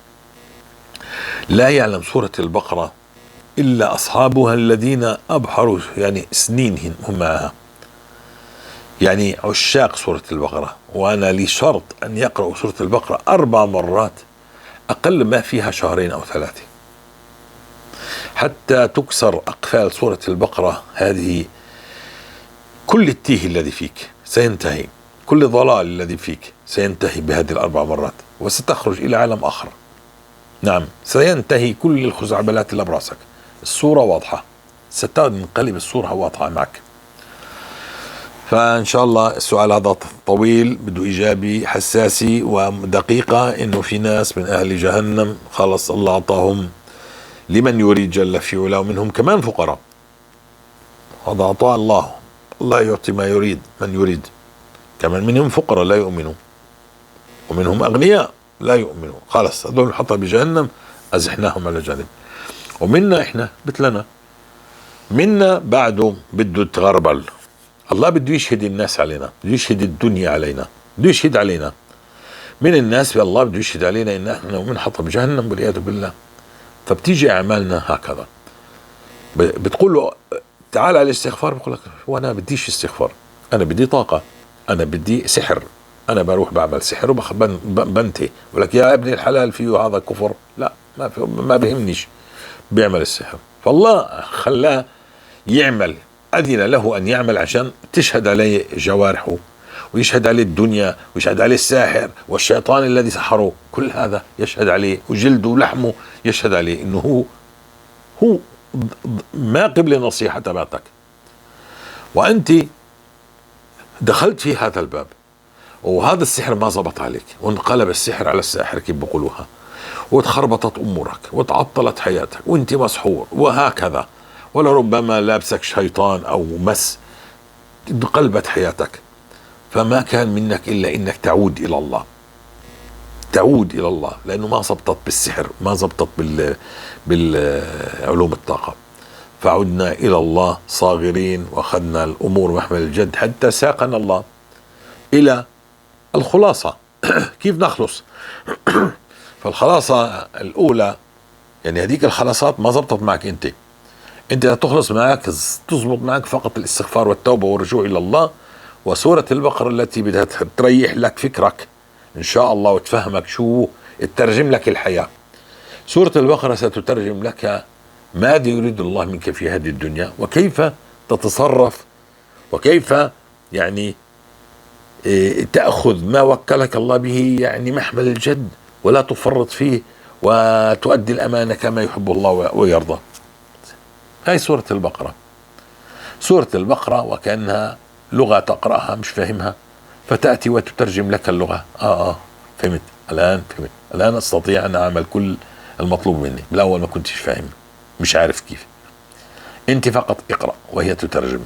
لا يعلم سورة البقرة إلا أصحابها الذين أبحروا يعني سنين هم معها، يعني عشاق سورة البقرة. وأنا لي شرط أن يقرأوا سورة البقرة 4 مرات أقل ما فيها 2 أو 3 حتى تكسر أقفال سورة البقرة هذه. كل التيه الذي فيك سينتهي، كل ضلال الذي فيك سينتهي بهذه 4 مرات، وستخرج إلى عالم آخر. نعم، سينتهي كل الخزعبلات اللي براسك. الصورة واضحة، ستنقلب الصورة واضحة معك. فإن شاء الله السؤال هذا طويل، بده إجابة حساسة ودقيقة، إنه في ناس من أهل جهنم خلص الله أعطاهم لمن يريد جل في علاه، ومنهم كمان فقراء. هذا عطاء الله، الله يعطي ما يريد من يريد. كمان منهم فقراء لا يؤمنوا، ومنهم أغنياء لا يؤمنوا، خلص هذول حطوا بجهنم، أزحناهم على جانب. ومنا إحنا مثلنا، منا بعده بده يتغربل. الله بده يشهد الناس علينا، بده يشهد الدنيا علينا، بده يشهد علينا من الناس، الله بده يشهد علينا إن إحنا من حطب جهنم والعياذ بالله. فبتيجي أعمالنا هكذا، بتقول له تعال على الاستغفار، بقول لك وأنا بديش استغفار، أنا بدي طاقة، أنا بدي سحر، أنا بروح بعمل سحر وبنتهي. بقول لك يا ابن الحلال فيه هذا كفر، لا ما بيهمنيش، بيعمل السحر. فالله خلاه يعمل، أذن له أن يعمل عشان تشهد عليه جوارحه، ويشهد عليه الدنيا، ويشهد عليه الساحر والشيطان الذي سحره، كل هذا يشهد عليه، وجلده ولحمه يشهد عليه إنه هو ما قبل نصيحة تبعتك، وأنت دخلت في هذا الباب، وهذا السحر ما زبط عليك، وانقلب السحر على الساحر كيف بيقولوها، وتخربطت أمورك وتعطلت حياتك وانت مسحور وهكذا، ولربما لابسك شيطان أو مس، انقلبت حياتك. فما كان منك إلا إنك تعود إلى الله، تعود إلى الله، لأنه ما زبطت بالسحر، ما زبطت بالعلوم الطاقة. فعدنا إلى الله صاغرين، وأخذنا الأمور محمل الجد حتى ساقنا الله إلى الخلاصة. كيف نخلص؟ فالخلاصة الأولى، يعني هذيك الخلاصات ما زبطت معك، أنت تخلص معك، تزبط معك فقط الاستغفار والتوبة والرجوع إلى الله، وسورة البقرة التي بدها تريح لك فكرك إن شاء الله وتفهمك شو تترجم لك الحياة. سورة البقرة ستترجم لك ماذا يريد الله منك في هذه الدنيا، وكيف تتصرف، وكيف تأخذ ما وكلك الله به محمل الجد ولا تفرط فيه، وتؤدي الأمانة كما يحب الله ويرضى. هاي سورة البقرة. سورة البقرة وكأنها لغة تقرأها مش فاهمها، فتأتي وتترجم لك اللغة. فهمت الآن، فهمت الآن، أستطيع أن أعمل كل المطلوب مني. بالأول ما كنتش فاهم، مش عارف كيف. أنت فقط اقرأ وهي تترجم.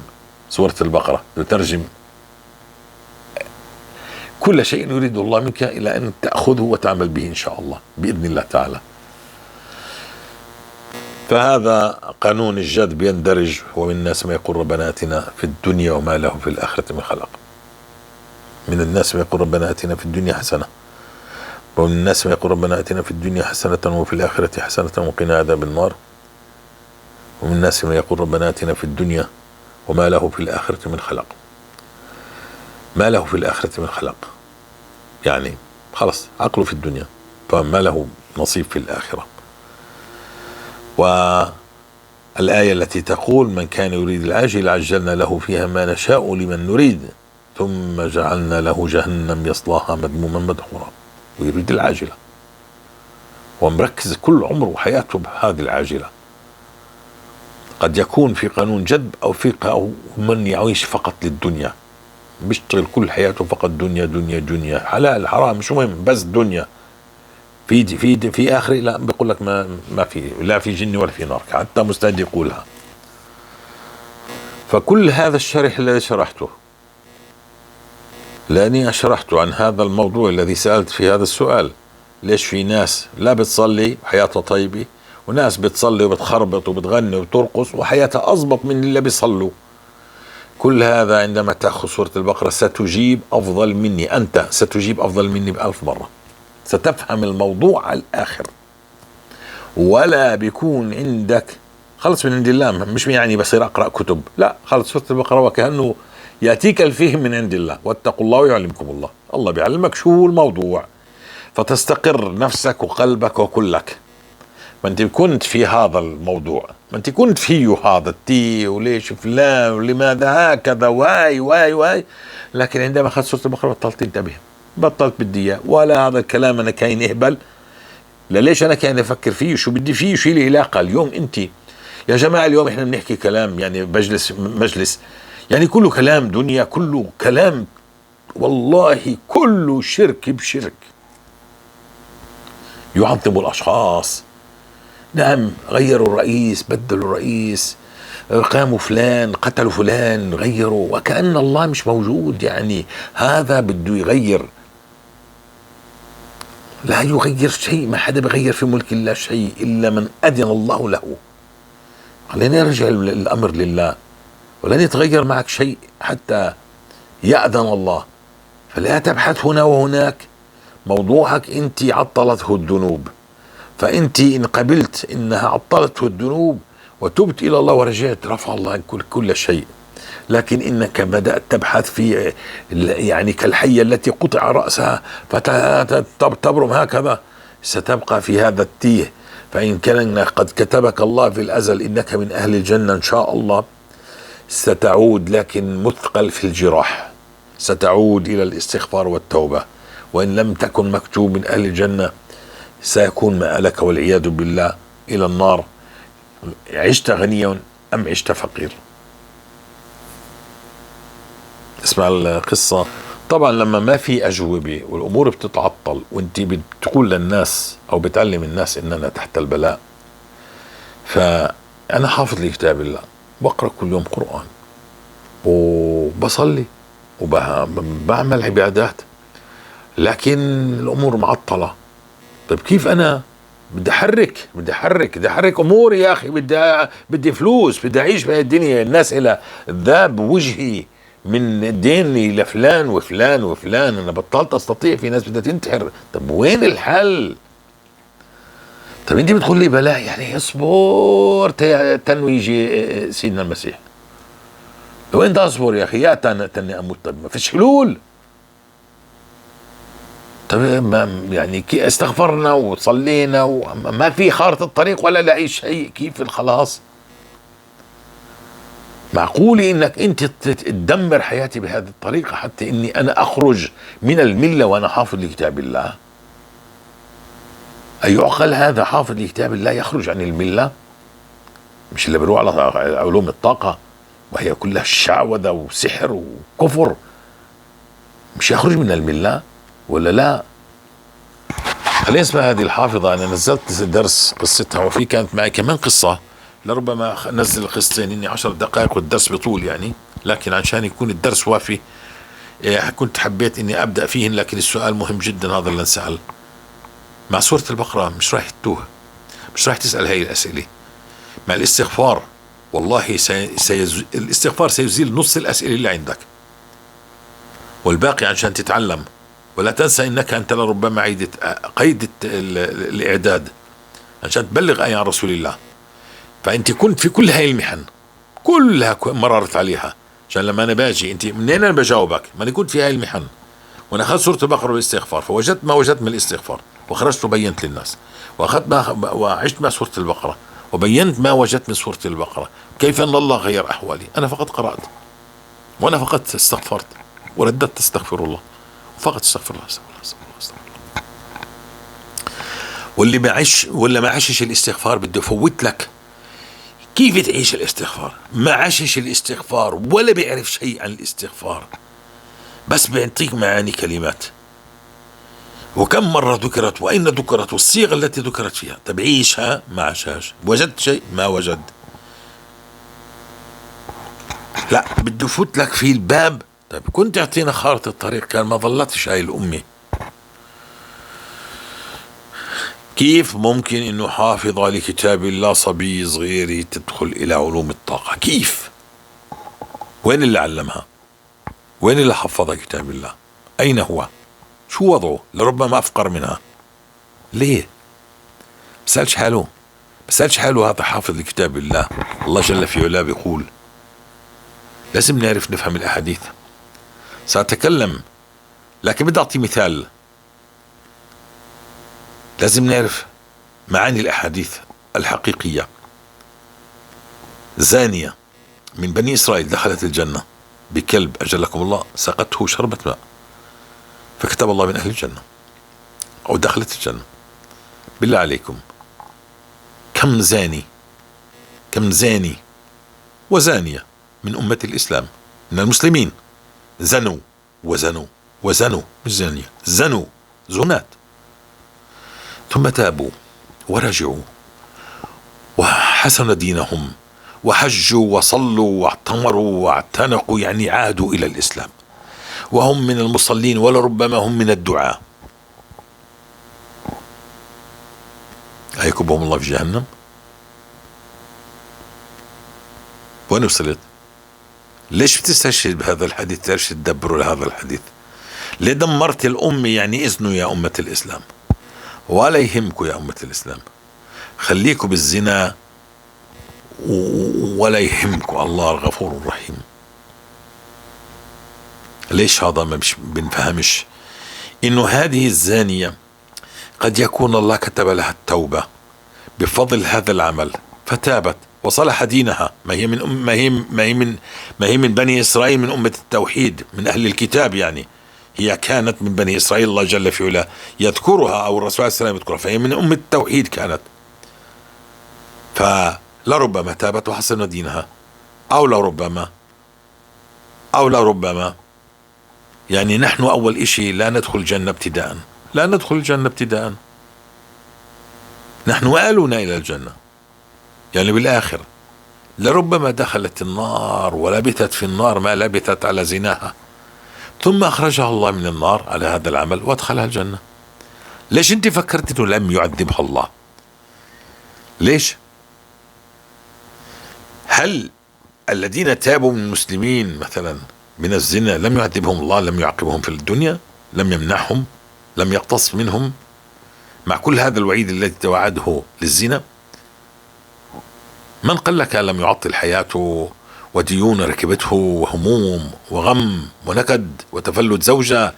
سورة البقرة تترجم كل شيء يريد الله منك إلى أن تأخذه وتعمل به إن شاء الله بإذن الله تعالى. فهذا قانون الجذب يندرج، ومن الناس ما يقول ربنا آتنا في الدنيا وما له في الآخرة من خلاق. من الناس ما يقول ربنا آتنا في الدنيا حسنة، ومن الناس ما يقول ربنا آتنا في الدنيا حسنة وفي الآخرة حسنة وقنا عذاب النار. ومن الناس ما يقول ربنا آتنا في الدنيا وما له في الآخرة من خلاق. ما له في الآخرة من خلاق، يعني خلص عقله في الدنيا، فما له نصيب في الآخرة. والآية التي تقول من كان يريد العاجلة عجلنا له فيها ما نشاء لمن نريد ثم جعلنا له جهنم يصلاها مذموما مدحورا. ويريد العاجلة، ومركز كل عمره وحياته بهذه العاجلة. قد يكون في قانون جذب أو في أو من يعيش فقط للدنيا، بيشتغل كل حياته فقط دنيا دنيا دنيا، حلال حرام مش مهم، بس دنيا. في في في آخر لا، بيقول لك ما في، لا في جن ولا في نار، حتى مستعد يقولها. فكل هذا الشرح الذي شرحته، لأني شرحته عن هذا الموضوع الذي سألت في هذا السؤال، ليش في ناس لا بتصلي وحياتها طيبة، وناس بتصلي وبتخربط وبتغني وبترقص وحياتها أزبط من اللي بيصلوا. كل هذا عندما تأخذ سورة البقرة ستجيب أفضل مني، أنت ستجيب أفضل مني ب1000 مرة، ستفهم الموضوع على الآخر، ولا بيكون عندك خلص من عند الله. مش يعني بصير أقرأ كتب، لا خلص سورة البقرة وكأنه يأتيك الفهم من عند الله. واتقوا الله ويعلمكم الله، الله بيعلمك شو الموضوع، فتستقر نفسك وقلبك وكلك. ما انت كنت في هذا الموضوع، ما انت كنت فيه هذا التي وليش فلان ولماذا هكذا واي واي واي، لكن عندما اخذت سورة البقرة بطلت تنتبه، بطلت بدي اياه ولا هذا الكلام. انا كاين اهبل، ليش انا كاين افكر فيه، شو بدي فيه، شو لي علاقه. اليوم انت يا جماعه، اليوم احنا بنحكي كلام يعني مجلس يعني كله كلام دنيا، كله كلام والله كله شرك بشرك. يعظم الاشخاص، نعم غيروا الرئيس، بدلوا الرئيس، قاموا فلان، قتلوا فلان، غيروا، وكأن الله مش موجود. يعني هذا بده يغير، لا يغير شيء، ما حدا بغير في ملك الله شيء إلا من أذن الله له. خلينا نرجع الأمر لله، ولن يتغير معك شيء حتى يأذن الله. فلا تبحث هنا وهناك، موضوعك أنت عطلته الذنوب، فأنت إن قبلت إنها عطلته الذنوب وتبت إلى الله ورجعت، رفع الله عنك كل شيء. لكن إنك بدأت تبحث في يعني كالحية التي قطع رأسها فتبرم هكذا، ستبقى في هذا التيه. فإن كان قد كتبك الله في الأزل إنك من أهل الجنة إن شاء الله، ستعود لكن مثقل في الجراح، ستعود إلى الاستغفار والتوبة. وإن لم تكن مكتوب من أهل الجنة سيكون مآلك والعياذ بالله إلى النار، عشت غنيا أم عشت فقير. اسمع القصة. طبعا لما ما في أجوبة والأمور بتتعطل، وانت بتقول للناس أو بتعلم الناس إننا تحت البلاء، فأنا حافظ لكتاب الله، بقرأ كل يوم قرآن وبصلي وبعمل عبادات، لكن الأمور معطلة. طيب كيف أنا بدي احرك، بدي احرك، بدي احرك اموري يا اخي، بدي فلوس، بدي اعيش بهي الدنيا. الناس الى ذاب وجهي من ديني لفلان وفلان وفلان، انا بطلت استطيع، في ناس بدها تنتحر. طب وين الحل؟ طب انت بتقول لي بلاء، يعني اصبر تنوي يجي سيدنا المسيح. وين بدي اصبر يا اخي؟ يا تني اموت. طب ما فيش حلول. طب ما يعني كي استغفرنا وصلينا وما في خارطة الطريق ولا لأي شيء، كيف الخلاص؟ معقولة انك انت تدمر حياتي بهذه الطريقة حتى اني انا اخرج من الملة وانا حافظ لكتاب الله؟ أيعقل هذا حافظ لكتاب الله يخرج عن الملة؟ مش اللي بيروح على علوم الطاقة وهي كلها شعوذة وسحر وكفر، مش يخرج من الملة ولا لا؟ خلينا نسمع هذه الحافظة. أنا نزلت درس قصتها، وفي كانت معي كمان قصة، لربما نزل القصتين، إني 10 دقائق والدرس بطول يعني، لكن عشان يكون الدرس وافي كنت حبيت إني أبدأ فيهن. لكن السؤال مهم جدا هذا اللي انسأل. مع سورة البقرة مش راح تتوه، مش راح تسأل هاي الأسئلة. مع الاستغفار والله الاستغفار سيزيل نص الأسئلة اللي عندك، والباقي عشان تتعلم. ولا تنسى انك انت لربما قيد الاعداد عشان تبلغ آية عن رسول الله. فانت كنت في كل هاي المحن كلها مررت عليها، عشان لما انا باجي انت منين انا بجاوبك؟ ما انا كنت في هاي المحن، وانا اخذت سورة البقرة والاستغفار، فوجدت ما وجدت من الاستغفار، وخرجت وبينت للناس، واخذت ما وعشت مع سورة البقرة وبينت ما وجدت من سورة البقرة، كيف ان الله غير احوالي. انا فقط قرأت، وانا فقط استغفرت ورددت استغفر الله، فقط استغفر الله استغفر الله استغفر الله استغفر الله. واللي ما عش ولا ما عشش الاستغفار بده يفوت لك كيف تعيش الاستغفار. ما عشش الاستغفار ولا بيعرف شيء عن الاستغفار، بس بيعطيك معاني كلمات، وكم مرة ذكرت وأين ذكرت والصيغة التي ذكرت فيها. طب عيشها، ما عشاش. وجدت شيء؟ ما وجد. لا بده يفوت لك في الباب. طيب كنت تعطينا خارطة الطريق كان ما ظلتش هاي الأمة. كيف ممكن انه حافظة لكتاب الله صبي صغير تدخل الى علوم الطاقة؟ كيف؟ وين اللي علمها؟ وين اللي حفظها كتاب الله؟ اين هو؟ شو وضعه؟ لربما افقر منها. ليه؟ بسألش حاله، بسألش حاله هذا حافظ لكتاب الله. الله جل في علاه بيقول لازم نعرف نفهم الاحاديث. سأتكلم لكن بدي أعطي مثال. لازم نعرف معاني الأحاديث الحقيقية. زانية من بني إسرائيل دخلت الجنة بكلب أجلكم الله، سقته شربة ماء، فكتب الله من أهل الجنة أو دخلت الجنة. بالله عليكم كم زاني، كم زاني وزانية من أمة الإسلام من المسلمين زنوا وزنوا وزنوا، مش زانية، زنوا زنات، ثم تابوا ورجعوا وحسن دينهم وحجوا وصلوا واعتمروا واعتنقوا، يعني عادوا إلى الإسلام وهم من المصلين ولربما هم من الدعاء. أيكبهم الله في جهنم؟ وين وصلت؟ ليش بتستشهد بهذا الحديث؟ ليش تدبروا لهذا الحديث؟ ليه دمرت الأمة؟ يعني إذنوا يا أمة الإسلام، ولا يهمكم يا أمة الإسلام، خليكم بالزنا ولا يهمكم، الله الغفور الرحيم. ليش هذا ما بنفهمش إنه هذه الزانية قد يكون الله كتب لها التوبة بفضل هذا العمل فتابت وصلح دينها. ما هي من ما هي ما هي من ما هي من بني إسرائيل، من أمة التوحيد، من أهل الكتاب، يعني هي كانت من بني إسرائيل، الله جل في علاه يذكرها أو الرسول عليه السلام يذكرها، فهي من أمة التوحيد كانت. فلربما تابت وحسن دينها، أو لربما، أو لربما، يعني نحن أول إشي لا ندخل الجنة ابتداء، لا ندخل الجنة ابتداء، نحن آلنا إلى الجنة يعني بالآخر. لربما دخلت النار ولبثت في النار ما لبثت على زناها، ثم أخرجها الله من النار على هذا العمل وأدخلها الجنة. ليش أنت فكرت أنه لم يعذبها الله؟ ليش؟ هل الذين تابوا من المسلمين مثلا من الزنا لم يعذبهم الله، لم يعاقبهم في الدنيا، لم يمنعهم، لم يقتص منهم مع كل هذا الوعيد الذي توعده للزنا؟ من قال لك لم يعطل حياته وديون ركبته وهموم وغم ونكد وتفلت زوجة،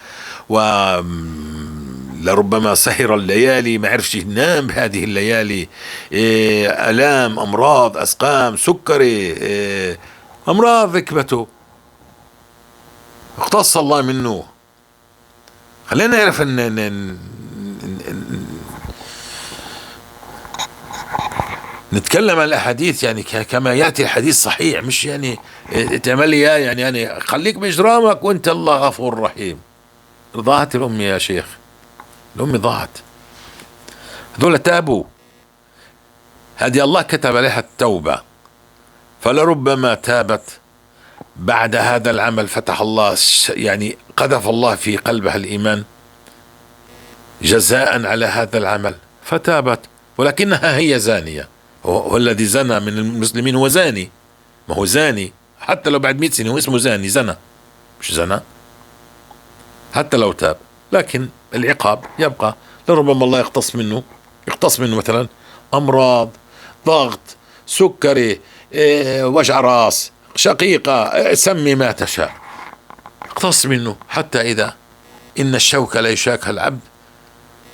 ولربما سهر الليالي ما عرفش ينام بهذه الليالي، آلام، أمراض، أسقام، سكري، أمراض ركبته، اقتص الله منه. خلينا نعرف إن نتكلم عن الأحاديث كما يأتي الحديث صحيح، مش تعمل لي إياه خليك بإجرامك وأنت الله غفور رحيم. ضاعت الأمة يا شيخ، الأمة ضاعت. هذول تابوا، هذه الله كتب عليها التوبة، فلربما تابت بعد هذا العمل، فتح الله قذف الله في قلبها الإيمان جزاء على هذا العمل فتابت، ولكنها هي زانية. هو الذي زنى من المسلمين هو زاني، ما هو زاني حتى لو بعد 100 سنة هو اسمه زاني، زنى مش زنى حتى لو تاب، لكن العقاب يبقى. لربما الله يقتص منه مثلا أمراض، ضغط، سكري، وجع راس، شقيقة، سمي ما تشاء، اقتص منه حتى إذا إن الشوكة لا يشاكها العبد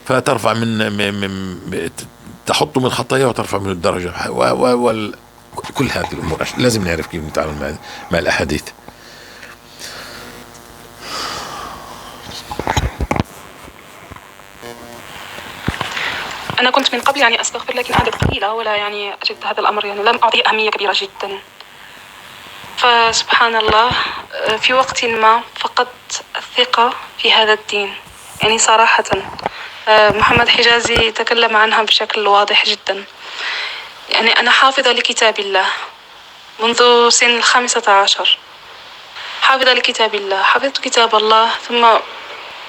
فترفع من تحط من خطاياه وترفع من الدرجة. كل هذه الأمور لازم نعرف كيف نتعامل مع الأحاديث. أنا كنت من قبل أستغفر لكن أعداد قليلة، ولا أجد هذا الأمر لم أعطيه أهمية كبيرة جدا. فسبحان الله في وقت ما فقدت الثقة في هذا الدين، صراحة محمد حجازي تكلم عنها بشكل واضح جدا. أنا حافظة لكتاب الله منذ سن 15، حافظة لكتاب الله، حفظت كتاب الله، ثم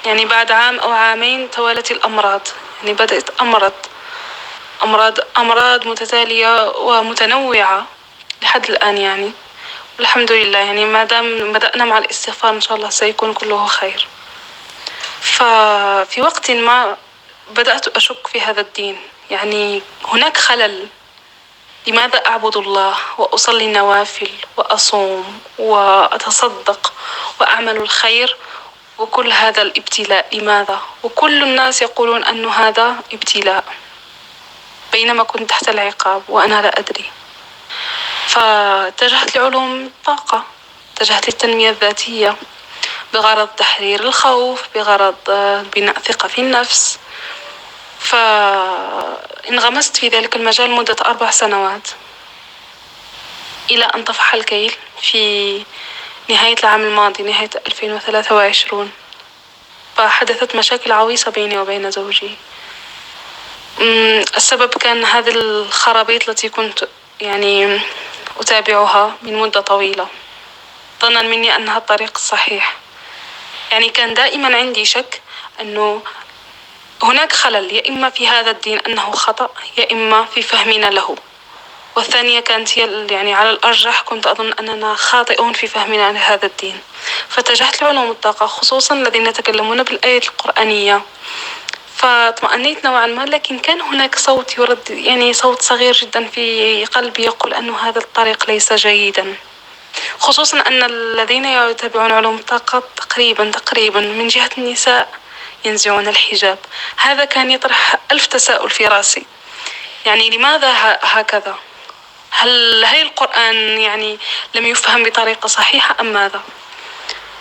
بعد عام أو عامين توالت الأمراض، بدأت أمرض أمراض متتالية ومتنوعة لحد الآن والحمد لله. ما دام بدأنا مع الاستغفار إن شاء الله سيكون كله خير. ففي وقت ما بدأت أشك في هذا الدين، هناك خلل، لماذا أعبد الله وأصلي النوافل وأصوم وأتصدق وأعمل الخير وكل هذا الابتلاء، لماذا؟ وكل الناس يقولون أن هذا ابتلاء، بينما كنت تحت العقاب وأنا لا أدري. فاتجهت لعلوم الطاقة، اتجهت للتنمية الذاتية بغرض تحرير الخوف، بغرض بناء ثقة في النفس. فانغمست في ذلك المجال مدة 4 سنوات إلى أن طفح الكيل في نهاية العام الماضي، نهاية 2023. فحدثت مشاكل عويصة بيني وبين زوجي. السبب كان هذه الخرابيط التي كنت أتابعها من مدة طويلة، ظنا مني أنها الطريق الصحيح. كان دائما عندي شك أنه هناك خلل، يا إما في هذا الدين أنه خطأ، يا إما في فهمنا له. والثانية كانت هي على الأرجح كنت أظن أننا خاطئون في فهمنا لهذا الدين. فاتجهت لعلوم الطاقة، خصوصا الذين يتكلمون بالآية القرآنية، فاطمأنيت نوعا ما. لكن كان هناك صوت يرد، صوت صغير جدا في قلبي يقول أن هذا الطريق ليس جيدا، خصوصا أن الذين يتابعون علوم الطاقة تقريبا من جهة النساء ينزعون الحجاب. هذا كان يطرح 1000 تساؤل في رأسي، لماذا هكذا؟ هل القرآن لم يفهم بطريقة صحيحة أم ماذا؟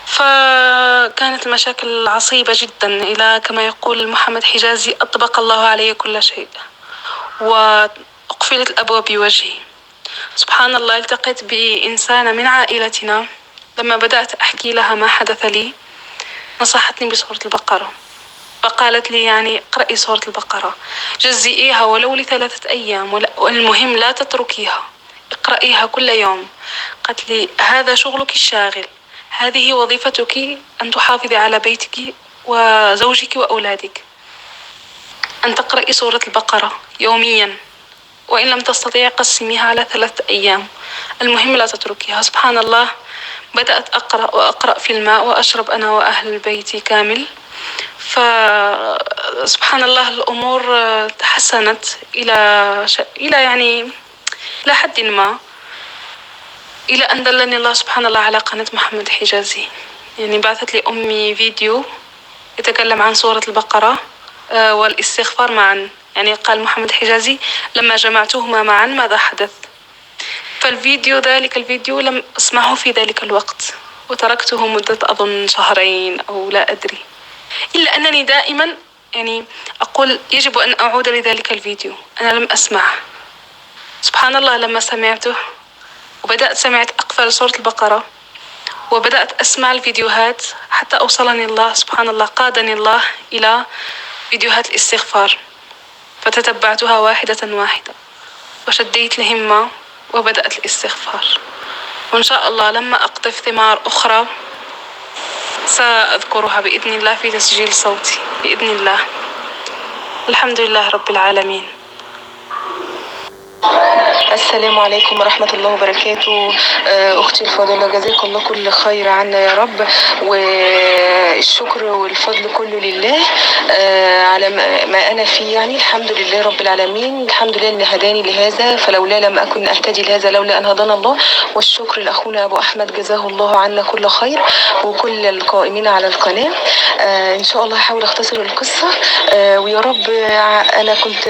فكانت المشاكل عصيبة جدا، إلى كما يقول محمد حجازي أطبق الله علي كل شيء وأقفلت الأبواب بوجهي. سبحان الله، التقيت بإنسانة من عائلتنا، لما بدأت أحكي لها ما حدث لي نصحتني بسورة البقرة، فقالت لي اقرأي سورة البقرة، جزئيها ولو ل3 أيام، والمهم لا تتركيها، اقرأيها كل يوم. قالت لي هذا شغلك الشاغل، هذه وظيفتك، أن تحافظي على بيتك وزوجك وأولادك، أن تقرأي سورة البقرة يوميا. وإن لم تستطيع قسميها على 3 أيام، المهم لا تتركيها. سبحان الله بدأت أقرأ وأقرأ في الماء وأشرب أنا وأهل بيتي كامل، فسبحان الله الأمور تحسنت إلى إلى حد ما، إلى أن دلني الله سبحان الله على قناة محمد حجازي. بعثت لي أمي فيديو يتكلم عن سورة البقرة والاستغفار معا، قال محمد حجازي لما جمعتهما معا ماذا حدث. فالفيديو ذلك الفيديو لم أسمعه في ذلك الوقت وتركته مدة أظن شهرين أو لا أدري، إلا أنني دائما أقول يجب أن أعود لذلك الفيديو، أنا لم أسمعه. سبحان الله لما سمعته وبدأت سمعت أقفل سورة البقرة وبدأت أسمع الفيديوهات حتى أوصلني الله سبحان الله، قادني الله إلى فيديوهات الاستغفار، فتتبعتها واحدة واحدة وشديت الهمة وبدأت الاستغفار. وإن شاء الله لما أقطف ثمار أخرى سأذكرها بإذن الله في تسجيل صوتي بإذن الله. الحمد لله رب العالمين. السلام عليكم ورحمة الله وبركاته. أختي الفاضلة، جزاك الله كل خير عنا يا رب، والشكر والفضل كله لله على ما أنا فيه. الحمد لله رب العالمين، الحمد لله إن هداني لهذا، فلولا لم أكن أهتدي لهذا لولا أن هدانا الله. والشكر لأخونا أبو أحمد، جزاه الله عنا كل خير، وكل القائمين على القناة. إن شاء الله هحاول أختصر القصة، ويا رب أنا كنت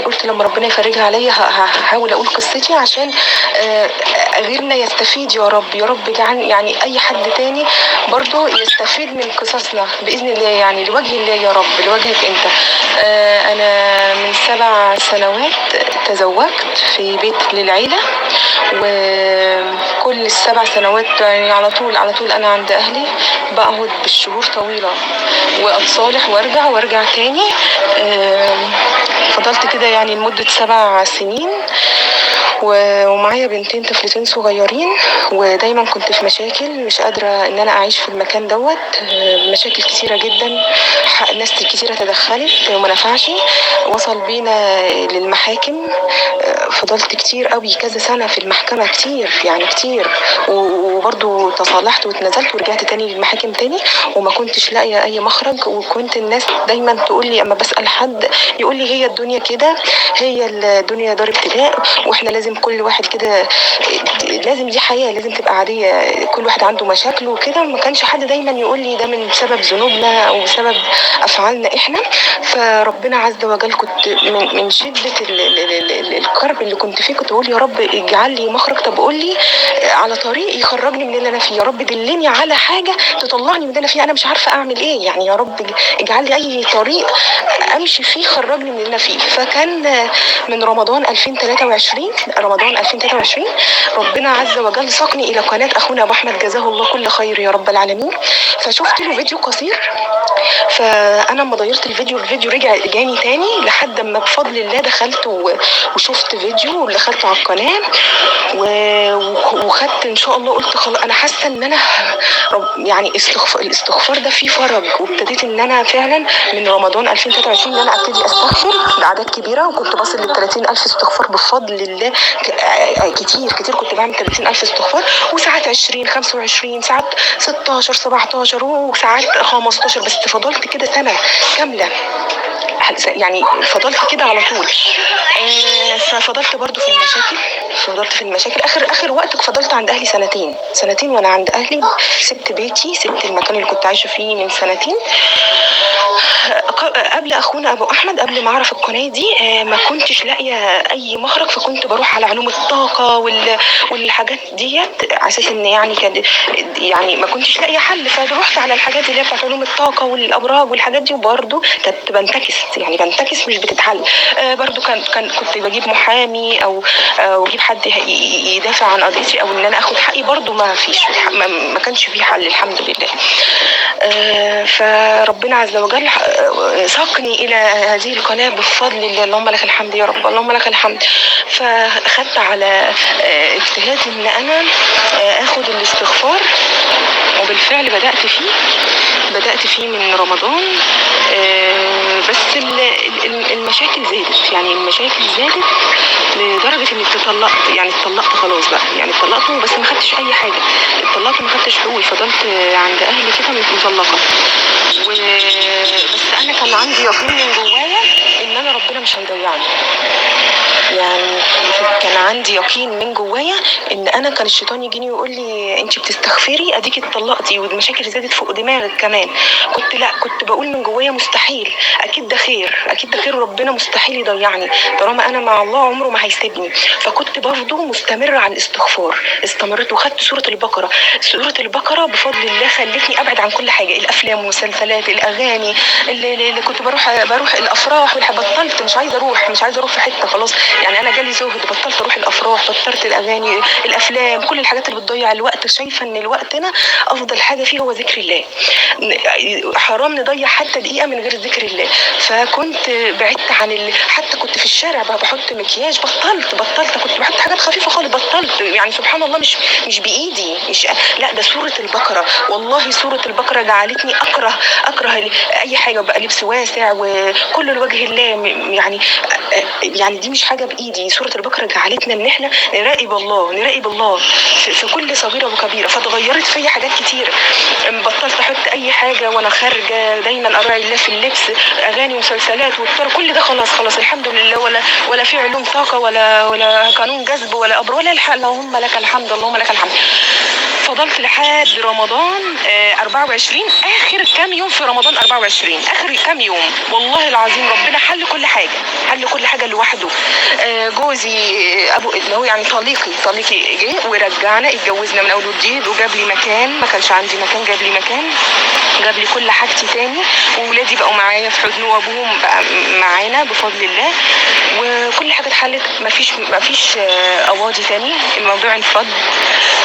قلت لما ربنا يفرجها عليا هحاول أقول قصتي عشان غيرنا يستفيد يا رب. يا رب اجعل أي حد تاني برضو يستفيد من قصصنا بإذن الله، لوجه الله يا رب، لوجهك أنت. أنا من 7 سنوات تزوجت في بيت للعيلة، وكل ال7 سنوات على طول أنا عند أهلي، بقعد بالشهور طويلة وأتصالح وأرجع تاني. فضلت كده لمدة 7 سنين، ومعايا بنتين طفلتين صغيرين، ودايما كنت في مشاكل، مش قادرة إن أنا أعيش في المكان دوت، مشاكل كتيرة جدا، ناس كتيرة تدخلت وما نفعش، وصل بينا للمحاكم. فضلت كتير قوي كذا سنة في المحكمة، كتير كتير، وبرضو تصالحت واتنزلت ورجعت تاني للمحاكم تاني، وما كنتش لاقية أي مخرج. وكنت الناس دايما تقول لي أما بسأل حد يقول لي هي الدنيا كده، هي الدنيا دار ابتلاء، واحنا لازم كل واحد كده، لازم دي حياة لازم تبقى عادية، كل واحد عنده مشاكله وكده. ما كانش حد دايما يقول لي ده من سبب ذنوبنا أو سبب أفعالنا إحنا. فربنا عز وجل كنت من شدة الكرب اللي كنت فيه كنت بقول يا رب اجعل لي مخرج، طب قول لي على طريق يخرجني من اللي أنا فيه، يا رب دلني على حاجة تطلعني من اللي أنا فيه، أنا مش عارفة أعمل إيه، يا رب اجعل لي أي طريق أمشي فيه خرجني من اللي أنا فيه. فكان من رمضان 2023، رمضان 2023 ربنا عز وجل ساقني إلى قناة أخونا أبو أحمد، جزاه الله كل خير يا رب العالمين. فشفت له فيديو قصير، فأنا لما غيرت الفيديو، الفيديو رجع جاني تاني لحد ما بفضل الله دخلت وشفت فيديو ودخلت على القناة وخدت إن شاء الله، قلت خلاص أنا حاسة إن أنا رب الاستغفار ده فيه فرج. وابتديت إن أنا فعلا من رمضان 2023 إن أنا أبتدي أستغفر بأعداد كبيرة، وكنت بصل لل 30,000 استغفار بفضل الله، كتير كتير كنت بعمل 30,000 استغفار، وساعات 20، 25، ساعات 16، 17، وساعات 15، بس فضلت كده سنة كاملة، فضلت كده على طول. ففضلت برضو في المشاكل، فضلت في المشاكل. آخر وقت فضلت عند أهلي سنتين وأنا عند أهلي، سبت بيتي، سبت المكان اللي كنت عايشة فيه من سنتين. قبل أخونا أبو أحمد، قبل ما أعرف القناة دي، ما كنتش لاقية أي مخرج، فكنت بروح على علوم الطاقة والحاجات ديت، على أساس إن يعني كان يعني ما كنتش لاقية حل، فروحت على الحاجات اللي هي بتاعت علوم الطاقة والأبراج والحاجات دي، وبرضه كنت بنتكس، بنتكس مش بتتحل. برضه كنت بجيب محامي أو أجيب حد يدافع عن قضيتي أو إن أنا آخد حقي، برضه ما فيش، ما كانش في حل الحمد لله. فربنا عز وجل ساقني إلى هذه القناة بفضل الله، اللهم لك الحمد يا رب، اللهم لك الحمد. فخدت على اجتهاد إن أنا آخد الاستغفار، وبالفعل بدأت فيه من رمضان. بس المشاكل زادت، يعني المشاكل زادت لدرجة اني اتطلقت، يعني اتطلقت خلاص بقى، يعني اتطلقت بس ما خدتش اي حاجة، اتطلقت وما خدتش حقوقي، فضلت عند اهلي كده مطلقه. بس انا كان عندي يقين من جوايا ان انا ربنا مش هيضيعني، يعني كان عندي يقين من جوايا ان انا كان الشيطان يجيني ويقول لي انت بتستغفري اديكي اتطلقتي والمشاكل زادت فوق دماغك كمان. كنت لا، كنت بقول من جوايا مستحيل، اكيد ده خير، اكيد ده خير، ربنا مستحيل يضيعني طالما انا مع الله عمره ما هيسيبني. فكنت برضه مستمرة على الاستغفار، استمرت وخدت سورة البقرة. سورة البقرة بفضل الله خلتني ابعد عن كل حاجة، الافلام والمسلسلات، الاغاني، اللي كنت بروح الافراح بطلت، مش عايزه اروح، مش عايزه اروح في حتة خلاص، يعني انا جالي زهد، بطلت اروح الافراح، بطلت الاغاني، الافلام، كل الحاجات اللي بتضيع الوقت. شايفه ان الوقت هنا افضل حاجة فيه هو ذكر الله، حرام نضيع حتى دقيقة من غير ذكر الله. فكنت بعدت عن حتى كنت في الشارع بحط مكياج، بطلت كنت بحط حاجات خفيفة خالص، بطلت، يعني سبحان الله مش بايدي، مش لا، ده سورة البقرة، والله سورة البقرة جعلتني اكره اي حاجة، بقى لبس واسع وكله لوجه الله، يعني دي مش حاجة بايدي. سورة البقرة جعلتنا ان احنا نراقب الله، نراقب الله في كل صغيرة وكبيره. فتغيرت فيا حاجات كتير، بطلت احط اي حاجة وانا خارجه، دايما اراعي الله في اللبس، اغاني ومسلسلات والطرق، كل ده خلاص الحمد لله، ولا في علوم طاقة ولا قانون جذب ولا ابر ولا الحق، اللهم لك الحمد، اللهم لك الحمد. فضلت لحد رمضان 24، اخر كام يوم في رمضان 24، اخر كام يوم والله العظيم ربنا حل كل حاجة، حل كل حاجة لوحده. جوزي ابو اللي هو يعني طليقي جه ورجعنا، اتجوزنا من اول وجديد، وجاب لي مكان، ما كانش عندي مكان، جاب لي مكان، جاب لي كل حاجتي تاني، وولادي بقوا معايا في حضنه، وابوهم بقى معانا بفضل الله، وكل حاجة اتحلت، مفيش قواضي تاني، الموضوع انفض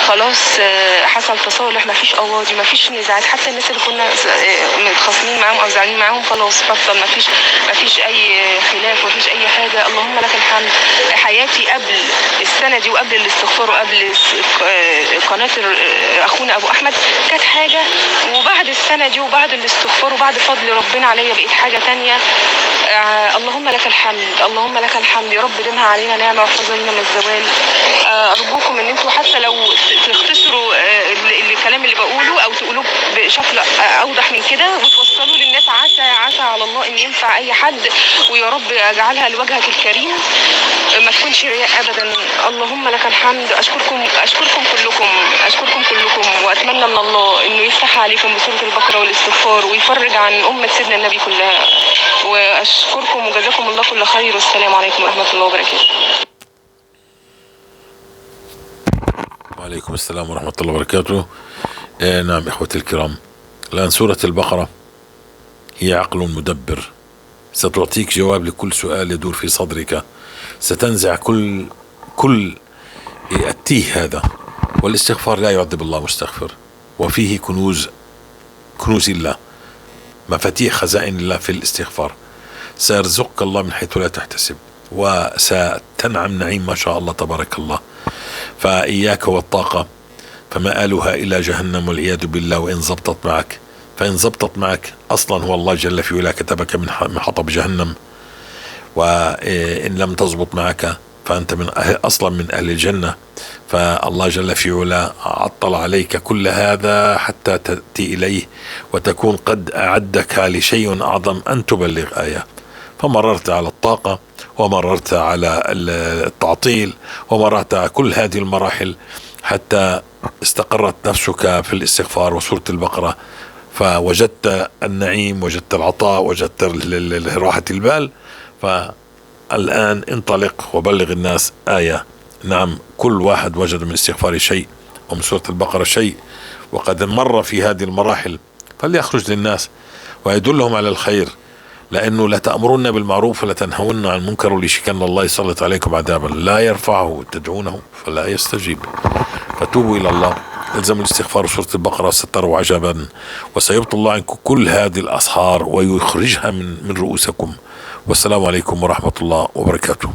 خلاص، حصل تصالح، مفيش قواضي، مفيش نزاعات، حتى الناس اللي كنا متخاصمين معاهم او زعلانين معاهم خلاص بطل، مفيش اي خلاف، مفيش اي حاجة، اللهم لك الحمد. حياتي قبل السنة دي وقبل الاستغفار وقبل قناة اخونا ابو احمد كانت حاجة، وبعد السنة دي وبعد الاستغفار وبعد فضل ربنا عليا بقيت حاجة تانية. اللهم لك الحمد، اللهم لك الحمد يا رب، دمها علينا نعمه واحفظها لنا من الزوال. ارجوكم ان انتوا حتى لو تختصروا الكلام اللي بقوله او تقولوه بشكل اوضح من كده وتوصلوه للناس، عسى على الله ان ينفع اي حد، ويا رب اجعلها لوجهك الكريم، ما تكونش رياء ابدا. اللهم لك الحمد. اشكركم كلكم، اشكركم كلكم، واتمنى من الله انه يفتح عليكم بسورة البقرة والاستغفار ويفرج عن امه سيدنا النبي كلها. واشكركم وجزاكم الله كل خير، والسلام عليكم ورحمة الله وبركاته. وعليكم السلام ورحمة الله وبركاته. نعم إخوتي الكرام، الآن سورة البقرة هي عقل مدبر، ستعطيك جواب لكل سؤال يدور في صدرك، ستنزع كل التيه هذا. والاستغفار لا يعذب الله مستغفر، وفيه كنوز الله، مفاتيح خزائن الله في الاستغفار. سيرزقك الله من حيث لا تحتسب، وستنعم نعيم ما شاء الله تبارك الله. فإياك والطاقة، فمآلها إلى جهنم والعياذ بالله. وإن زبطت معك، فإن زبطت معك أصلا هو الله جل في علاه كتبك من حطب جهنم، وإن لم تزبط معك فأنت من أصلا من أهل الجنة. فالله جل في علاه عطل عليك كل هذا حتى تأتي إليه وتكون قد أعدك لشيء أعظم أن تبلغ آية. فمررت على الطاقة، ومررت على التعطيل، ومررت على كل هذه المراحل حتى استقرت نفسك في الاستغفار وسورة البقرة، فوجدت النعيم، وجدت العطاء، وجدت راحة البال. فالآن انطلق وبلغ الناس آية. نعم، كل واحد وجد من استغفار شيء ومن سورة البقرة شيء، وقد مر في هذه المراحل، فليخرج للناس ويدلهم على الخير، لأنه لا تأمرون بالمعروف ولا تنهون عن المنكر وليشكن الله يسلط عليكم عذابا لا يرفعه تدعونه فلا يستجيب. فتوبوا إلى الله، الزموا الاستغفار وسورة البقرة، ستروا عجبا، وسيبطل الله عنكم كل هذه الأسحار ويخرجها من رؤوسكم. والسلام عليكم ورحمة الله وبركاته.